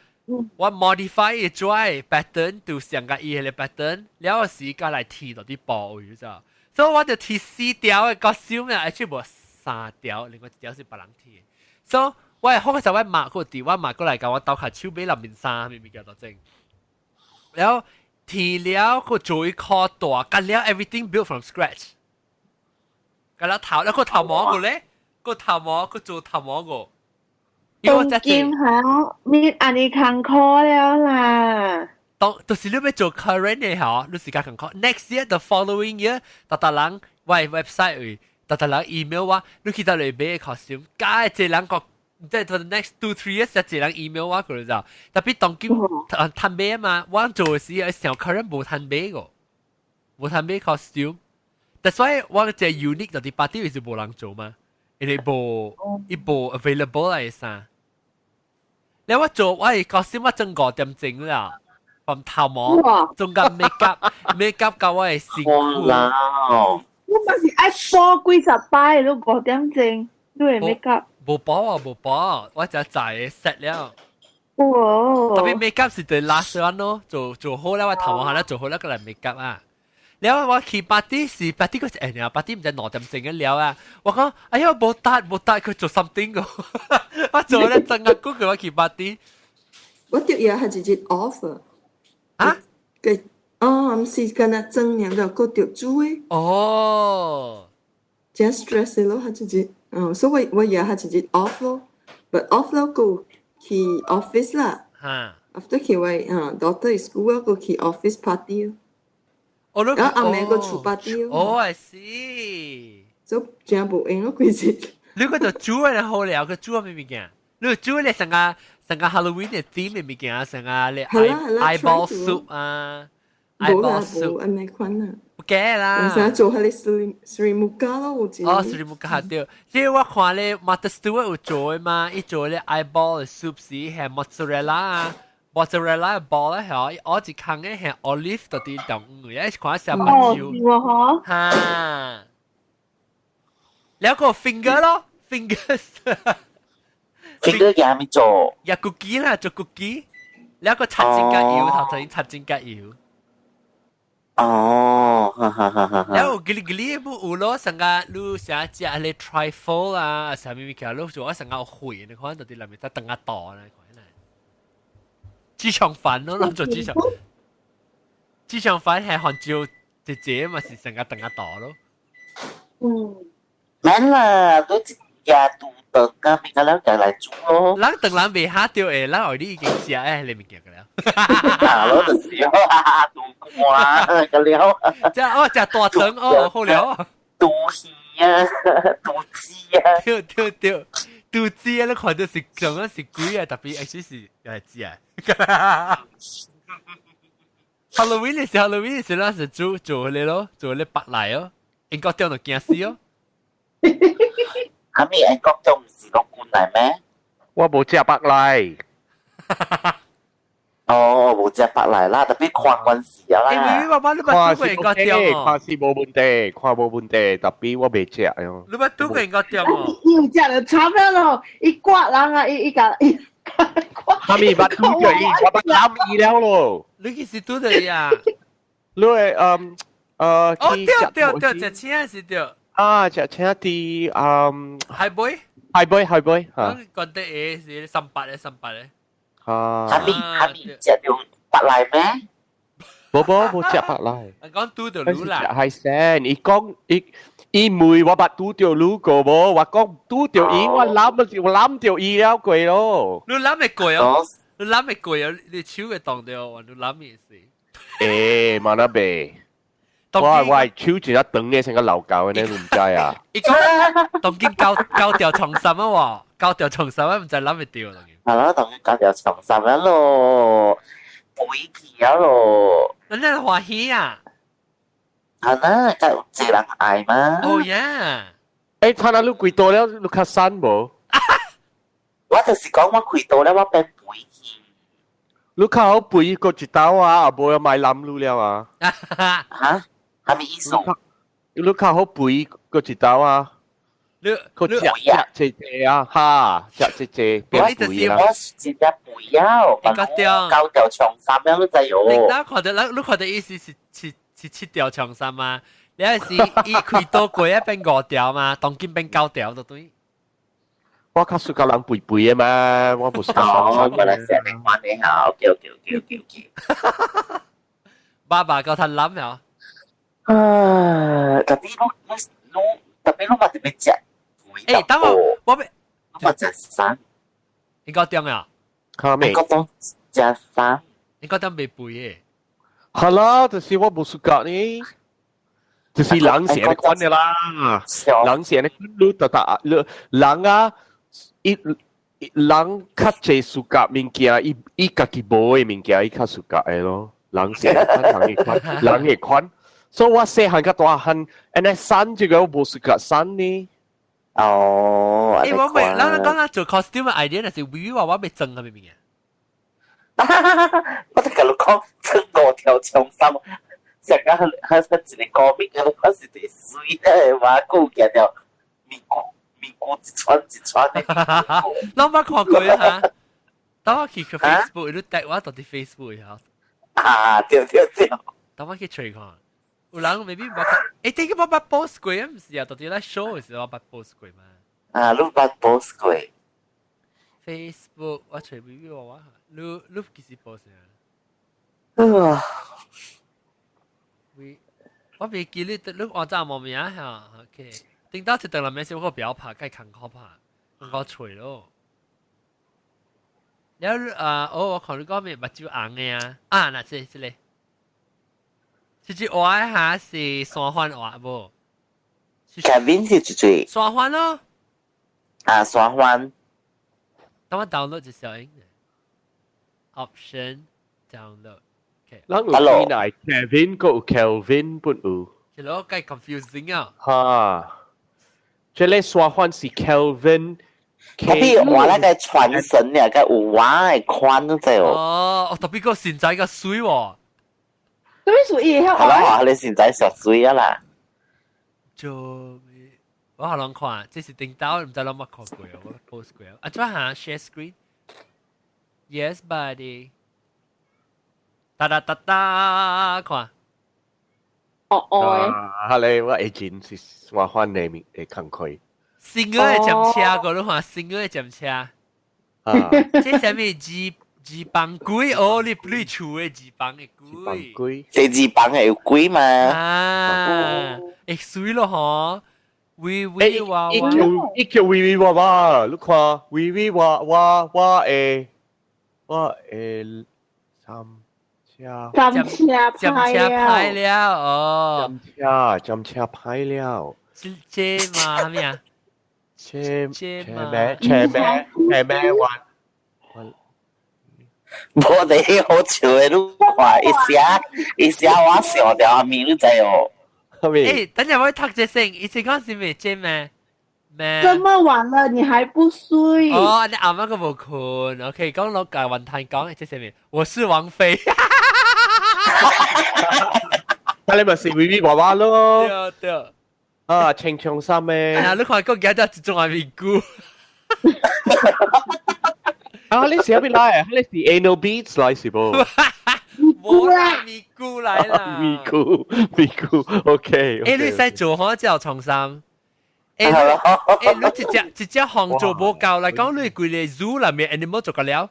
我 modify 伊紙 pattern 就上個伊個 pattern，了時間來貼到啲布位咋，所以我就貼四條的 costume 啊，而且無三條，另外一條是別人貼。所以我係好個時候我媽過佇，我媽過來共我鬥下手買兩件衫，物件都整。了貼了個做一塊大，甲了 everything built from scratch。甲了頭，了個頭毛個咧，個頭毛個做頭毛個。當今嚇，你按呢艱苦了啦。當就是你欲做 current 的吼，你時間艱苦。Next year the following year，逐逐人我 website 位，逐逐人 email 我，你去到裏買 costume，加一人個，即係 for the next 2-3 years，一人 email 我佢就，特別當今趁買啊嘛，我做時上 current 無趁買個，無趁買 costume。That's why 我這 unique 就佇 party 是無人做嘛，因為無伊無 available 來衫。你我做我係 costume 我整5點鐘啦，從頭毛，中間 make up make up 到我係辛苦。我嘛是愛補幾十擺都5點鐘，你會 make up？無補啊，無補，我就在 set 了。哇！特別 make up 是對 last one 咯，做做好啦，我頭毛下啦，做好啦，過來 make up 啊。了我去 party 是 party 個是誒，party 毋知2點鐘嘅了啊。我講哎呀，無得無得，去做 something 個，我做咧真個久佢我去 party。我條嘢係直接 off 啊？佢哦，毋是干焦裝爾，就閣著煮的。哦，真 stress 咯，彼一日，嗯，所以我也彼一日 off 咯，but off 了閣去 office 啦。After 去我啊 daughter school 閣去 office party 咯。哦，你然後暗暝閣厝 party 咯。哦，I see。所以真無閒咯，規日。你嗰度煮嘅好料，佢煮咩物件？你煮咧成個成個 Halloween 嘅 theme 嘅物件，成個你 eyeball soup 啊。無啦，無按呢款啊。有假啦。我成日做彼個 Sri Sri Muka 咯，有一。哦，Sri Muka 對，這我看咧 Martha Stewart 有做的嘛，伊做咧 eyeball 的 soup 是係 mozzarella 啊，mozzarella 的 ball 咧係，我一空的係 olive 到佇中間，伊看成目睭。哦，哈。了個 finger 咯，fingers。 finger 嘅係咪做？也 cookie 啦，做 cookie。了個擦指甲油，頭先擦指甲油。哦，哈哈哈哈！了有吉哩吉哩不有咯，成個你成食彼个 trifle 啊，啥物物件，你做成個血，你看到佇內面在等下倒咧，看來。豬腸飯咯，攏做豬腸。豬腸飯係番椒姐姐嘛，是成個等下倒咯。免啦，都一日拄頓啊，變個了就來煮咯。咱等人未嚇到的，咱後你已經食誒，你物件個了。啊，咯就是拄瓜個了。食哦，食大腸哦，好了。肚魚啊，肚雞啊。對對對，肚雞啊，你看到是感覺是鬼啊，特別 actually 是係雞啊。Halloween 的時候，Halloween 的時候，咱是煮做彼个咯，做彼个白賴哦，英國中就驚死哦。係咪英國中唔是落罐嚟咩？我無食白賴。哦，無食白賴啦，特別看關係啊啦。我爸你捌煮過英國中哦？看是無問題，看無問題，特別我袂食喲。你捌煮過英國中哦？伊有食就慘了咯，伊割人啊，伊伊共伊。哈咪捌拄著伊，我捌攬伊了咯。你幾時拄著伊啊？你會嗯哦對對對，食青是對。啊，食青佇海貝。海貝海貝嚇。覺得會是三八咧，三八咧。啊。哈咪哈咪食著白賴咩？無無無食白賴。講拄著你啦。食海鮮，伊講伊伊問我捌拄著你過無？我講拄著伊，我攬我攬著伊了過咯。你攬會過哦？你攬會過哦？你手會凍著，你攬會死。欸，嘛那袂。我我手真正長嘅，成個老狗呢，你毋知啊？伊講當今九九條長衫啊喎，九條長衫啊，毋知攬會著。係咯，當今九條長衫啊咯，背起啊咯。咱咱歡喜啊！係啦，就濟人愛嘛。哦耶！欸，睇下你幾多了？你較瘦無？我就是講我開刀了，我變肥去。你較好肥過一刀啊，無要買攬你了啊！嚇？係咪意思？你較好肥過一刀啊！你個食食濟濟啊，哈，食濟濟變肥啊！我是真正肥啊！九條長衫了，你知哦。你看到，你看到意思是是是七條長衫嗎？你係是伊開刀過一變五條嘛，當今變九條就對。我較喜歡人肥肥的嘛，我無喜歡哦，原來是按呢款的哈，OK OK OK OK OK。爸爸夠他諗了。啊，特別你你特別你嘛特別食。欸，等我我欲我食啥？你講點啊？卡未？我講食啥？你講點未肥的？係啦，就是我無暑假呢，就是人成的款的啦，人成的你特特你人啊，伊人較濟暑假物件，伊伊家己無的物件，伊較暑假的咯。人成的款，人的款，人的款。所以我細漢較大漢，按呢瘦這個我無暑假瘦呢。哦，欸，我未，咱講咱做 costume 的 idea，就是微微話我欲裝啥物物件。我就共你講，穿五條長衫，上個係係一個高咪，我是佇水的話，顧見了面具面具一串一串的。攏捌看過哈？當我去 Facebook，你帶我到佇 Facebook 哈。啊，對對對。當我去揣看，有人 maybe 捌看，欸，這個我捌 post 過，毋是啊？到底咧 show 的時候我捌 post 過嘛？啊，你捌 post 過？Facebook 我揣微微我我，你你幾時 post 啊？啊。我未記你你按照無名嚇，OK。頂到一頓內面是我不要拍，該艱苦拍，艱苦揣咯。了啊，哦，我看你講咩目睭紅的啊，啊，那這這個，這隻畫下是山番畫無？ Kevin 是最最山番咯。啊，山番。等我 download 一小影。Option download。OK。咱有邊來 Kevin 個有 Kelvin 本有。其實我計 confusing 啊。哈，這個山番是 Kelvin。特別我那個傳神呢，個有畫的款都知哦。哦，特別個現在個水喎。特別屬於係咯，你現在熟水啊啦。就我可能看，這是頂到，唔知諗乜看過，我 post 過。啊，做下 share screen。Yes, buddy。噠噠噠噠，看。哦哦。啊，你我以前是山番的面的工課。新哥的接車，個你看新哥的接車。啊。這啥物字字房鬼哦？你你厝的字房的鬼。鬼。這字房係有鬼嘛？啊，會水咯嗬！威威娃娃，伊叫伊叫威威娃娃，你看威威娃娃我會我會三車三車派了哦，三車三車派了，這這嘛咩啊？車車咩車咩車咩玩？無得好笑的，你看一寫一寫我想掉面，你知哦？誒，等陣我讀這先，以前講是咩這咩？咩？這麼晚了你還不睡？哦，你啱啱個無困，OK，講落個雲吞講，這是咩？我是王菲。但你咪是威威娃娃咯？對對。啊，穿長衫咩？啊，你看個幾多一種係咪菇？啊，你是邊來？你是 Anal Beads 來是無？冇啦，咪菇來啦。咪菇，咪菇，OK。誒，你使做好之後創衫。誒，誒，你一隻一隻行做無夠來講，你規個 zoo 內面 animal 做個了。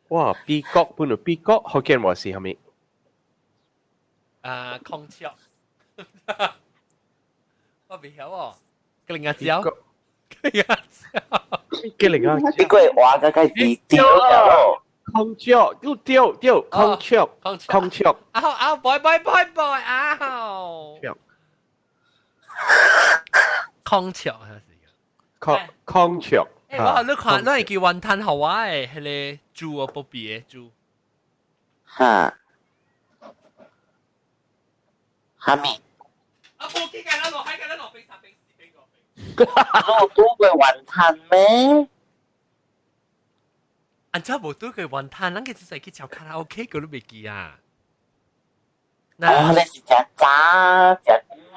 哇，美國本來美國福建話是啥物？啊，空笑。我未曉哦，個另外招。個另外招。個另外。你個話個個低調了。空笑，對對對，空笑，空笑。啊啊，拜拜拜拜啊！空笑係是。空空笑。誒，我你看，你係叫雲吞好啊？誒，迄個豬啊，不比的豬。哈。哈咪？啊，無記㗎，咱落海㗎，咱落冰三冰四冰五冰。我拄過雲吞咩？按怎無拄過雲吞，咱個只使去唱卡拉 OK，佢都未記啊。哦，你是食早食久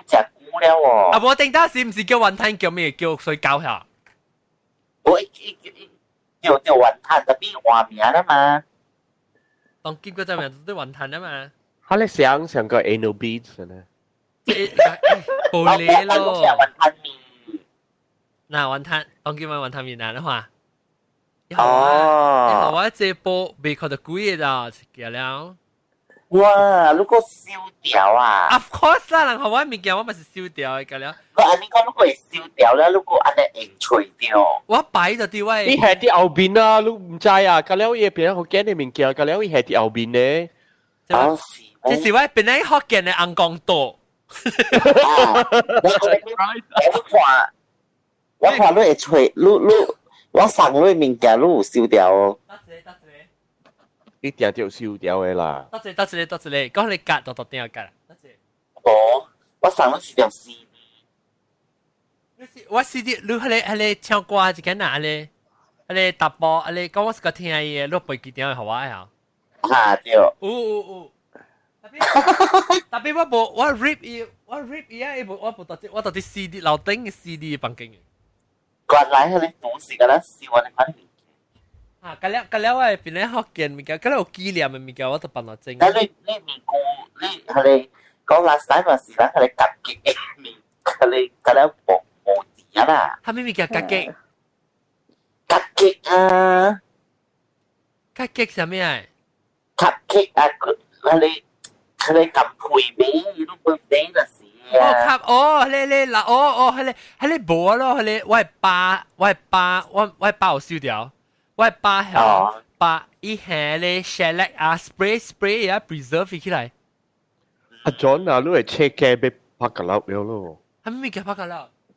食久了哦。啊，無頂當時毋是叫雲吞，叫咩？叫水餃嚇。我一一一叫叫雲吞，特別換名啦嘛。當今個隻名都雲吞啊嘛。他咧想上個 Anal Beads 呢？無理咯。雲吞麵。嗱，雲吞，當今咪雲吞麵啊，你看。哦。我這波未看到幾個啦，一了。哇！如果燒掉啊？Of course 啦，人互我物件我咪是燒掉的，個了。我按呢講，如果會燒掉咧，如果按呢用吹掉。我擺就佇我。你係佇後邊啊，你毋知啊？個了伊變福建的物件，個了伊係佇後邊呢。哦，是。這是我本來福建的紅光島。我看，我看你會吹，你你我送你物件，你有燒掉哦。一定就燒掉的啦。多謝多謝多謝你，講你隔就特定隔。多謝。哦，我送你是條 CD。我 CD，你迄個迄個唱歌一間哪？迄個迄個達波，迄個講我是個聽伊的，你背記電話予我啊？啊對。有有有。特別我無我 rip 伊，我 rip 伊啊！伊無我無到我到底 CD 樓頂的 CD 房間。原來彼個東西，敢若燒安尼款物件。啊，個了個了，我變咧福建物件，個了有紀念的物件，我都放落整。啊，你你面具，你彼個講 last time 嘛是咱彼個家己的面，彼個個了無無錢啊啦。啥物物件家己？家己啊！家己啥物啊？ cupcake 啊，佢哋咁配味，你 birthday 嗰時哦，啊。吸哦，你你嗱，哦哦，係你係你無咯，係你我係爸有燒掉，我係爸係爸伊係你 shellac 啊，spray spray 啊，preserve 起來。阿 John 啊，你會切雞俾拍個粒了咯。係咩叫拍個粒？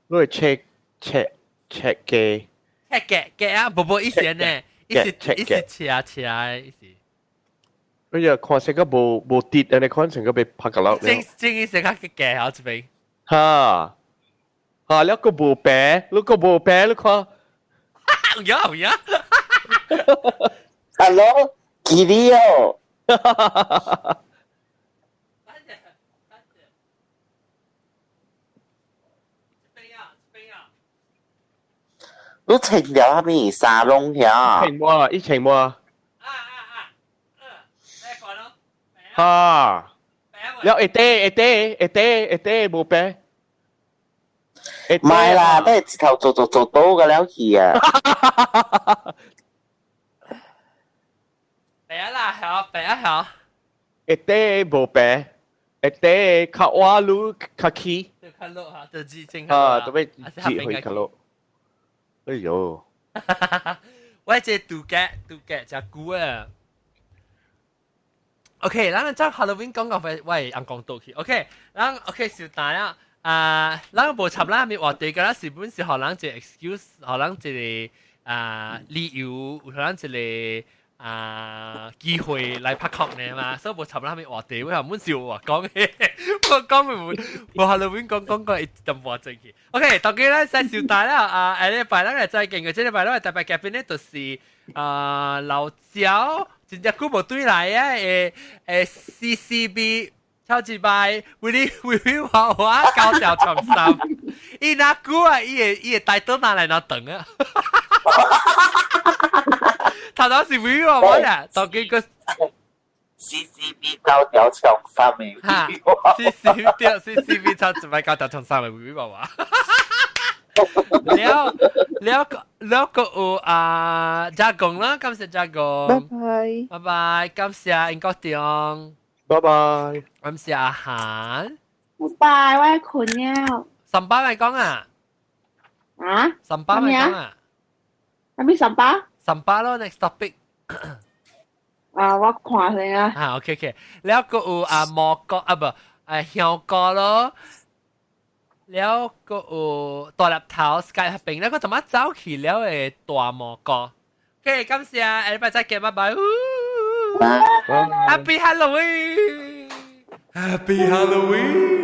你會切切切雞。切嘅嘅啊，無無意思呢，意思意思切啊切啊意思。哎呀，看成個無無跌，人哋看成個被拍個粒。正正意思較嘅好這邊。哈，哈，你個無白，你個無白，你看。有有。 Hello，記得哦。你穿了啥物沙龍遐？情冇啊，一情冇啊。哈，了一塊一塊一塊一塊無白。唔係啦，都係直頭做做做到嘅了去啊。白啦，好白好。一塊無白，一塊較瓦魯較起。較落哈，就字正。啊，特別字去較落。哎呦！我這度假度假真久啊。OK，咱將 Halloween 講講喂，人講到去。OK，咱 OK 小大啊。啊，咱無插咱咪話題，個咱是本是予人一個 excuse，予人一個啊理由，予人一個啊機會來拍殼呢嘛，所以無插咱咪話題，我係本是話講嘅，我講咪無無 Halloween 講講過一淡薄進去。OK，當然咱使小大啦，啊，下禮拜咱來再見個，這禮拜咱特別嘉賓呢，就是啊老焦，真正久無對來啊，誒誒 CCB。超級拜，為你為你話我高調長衫，伊那久啊，伊會伊會帶倒拿來拿長啊。頭頭是為我我啦，當佢個 CCB 高調長衫嘅，哈，CCB 對 CCB 超級拜高調長衫嘅為我話。了了個了個有啊，加工啦，感謝加工，拜拜，拜拜，感謝英國長。拜拜。感謝阿韓。拜拜，我困了。三巴咪講啊？啊？三巴咪講啊？係咪三巴？三巴咯，next topic。啊，我看先啊。啊，OK OK，了個有啊蘑菇啊不，啊香菇咯。了個有大粒頭 Sky 嗰邊，那個怎麼走去了的大蘑菇？OK，感謝，下禮拜再見，拜拜。Happy Halloween! Happy Halloween!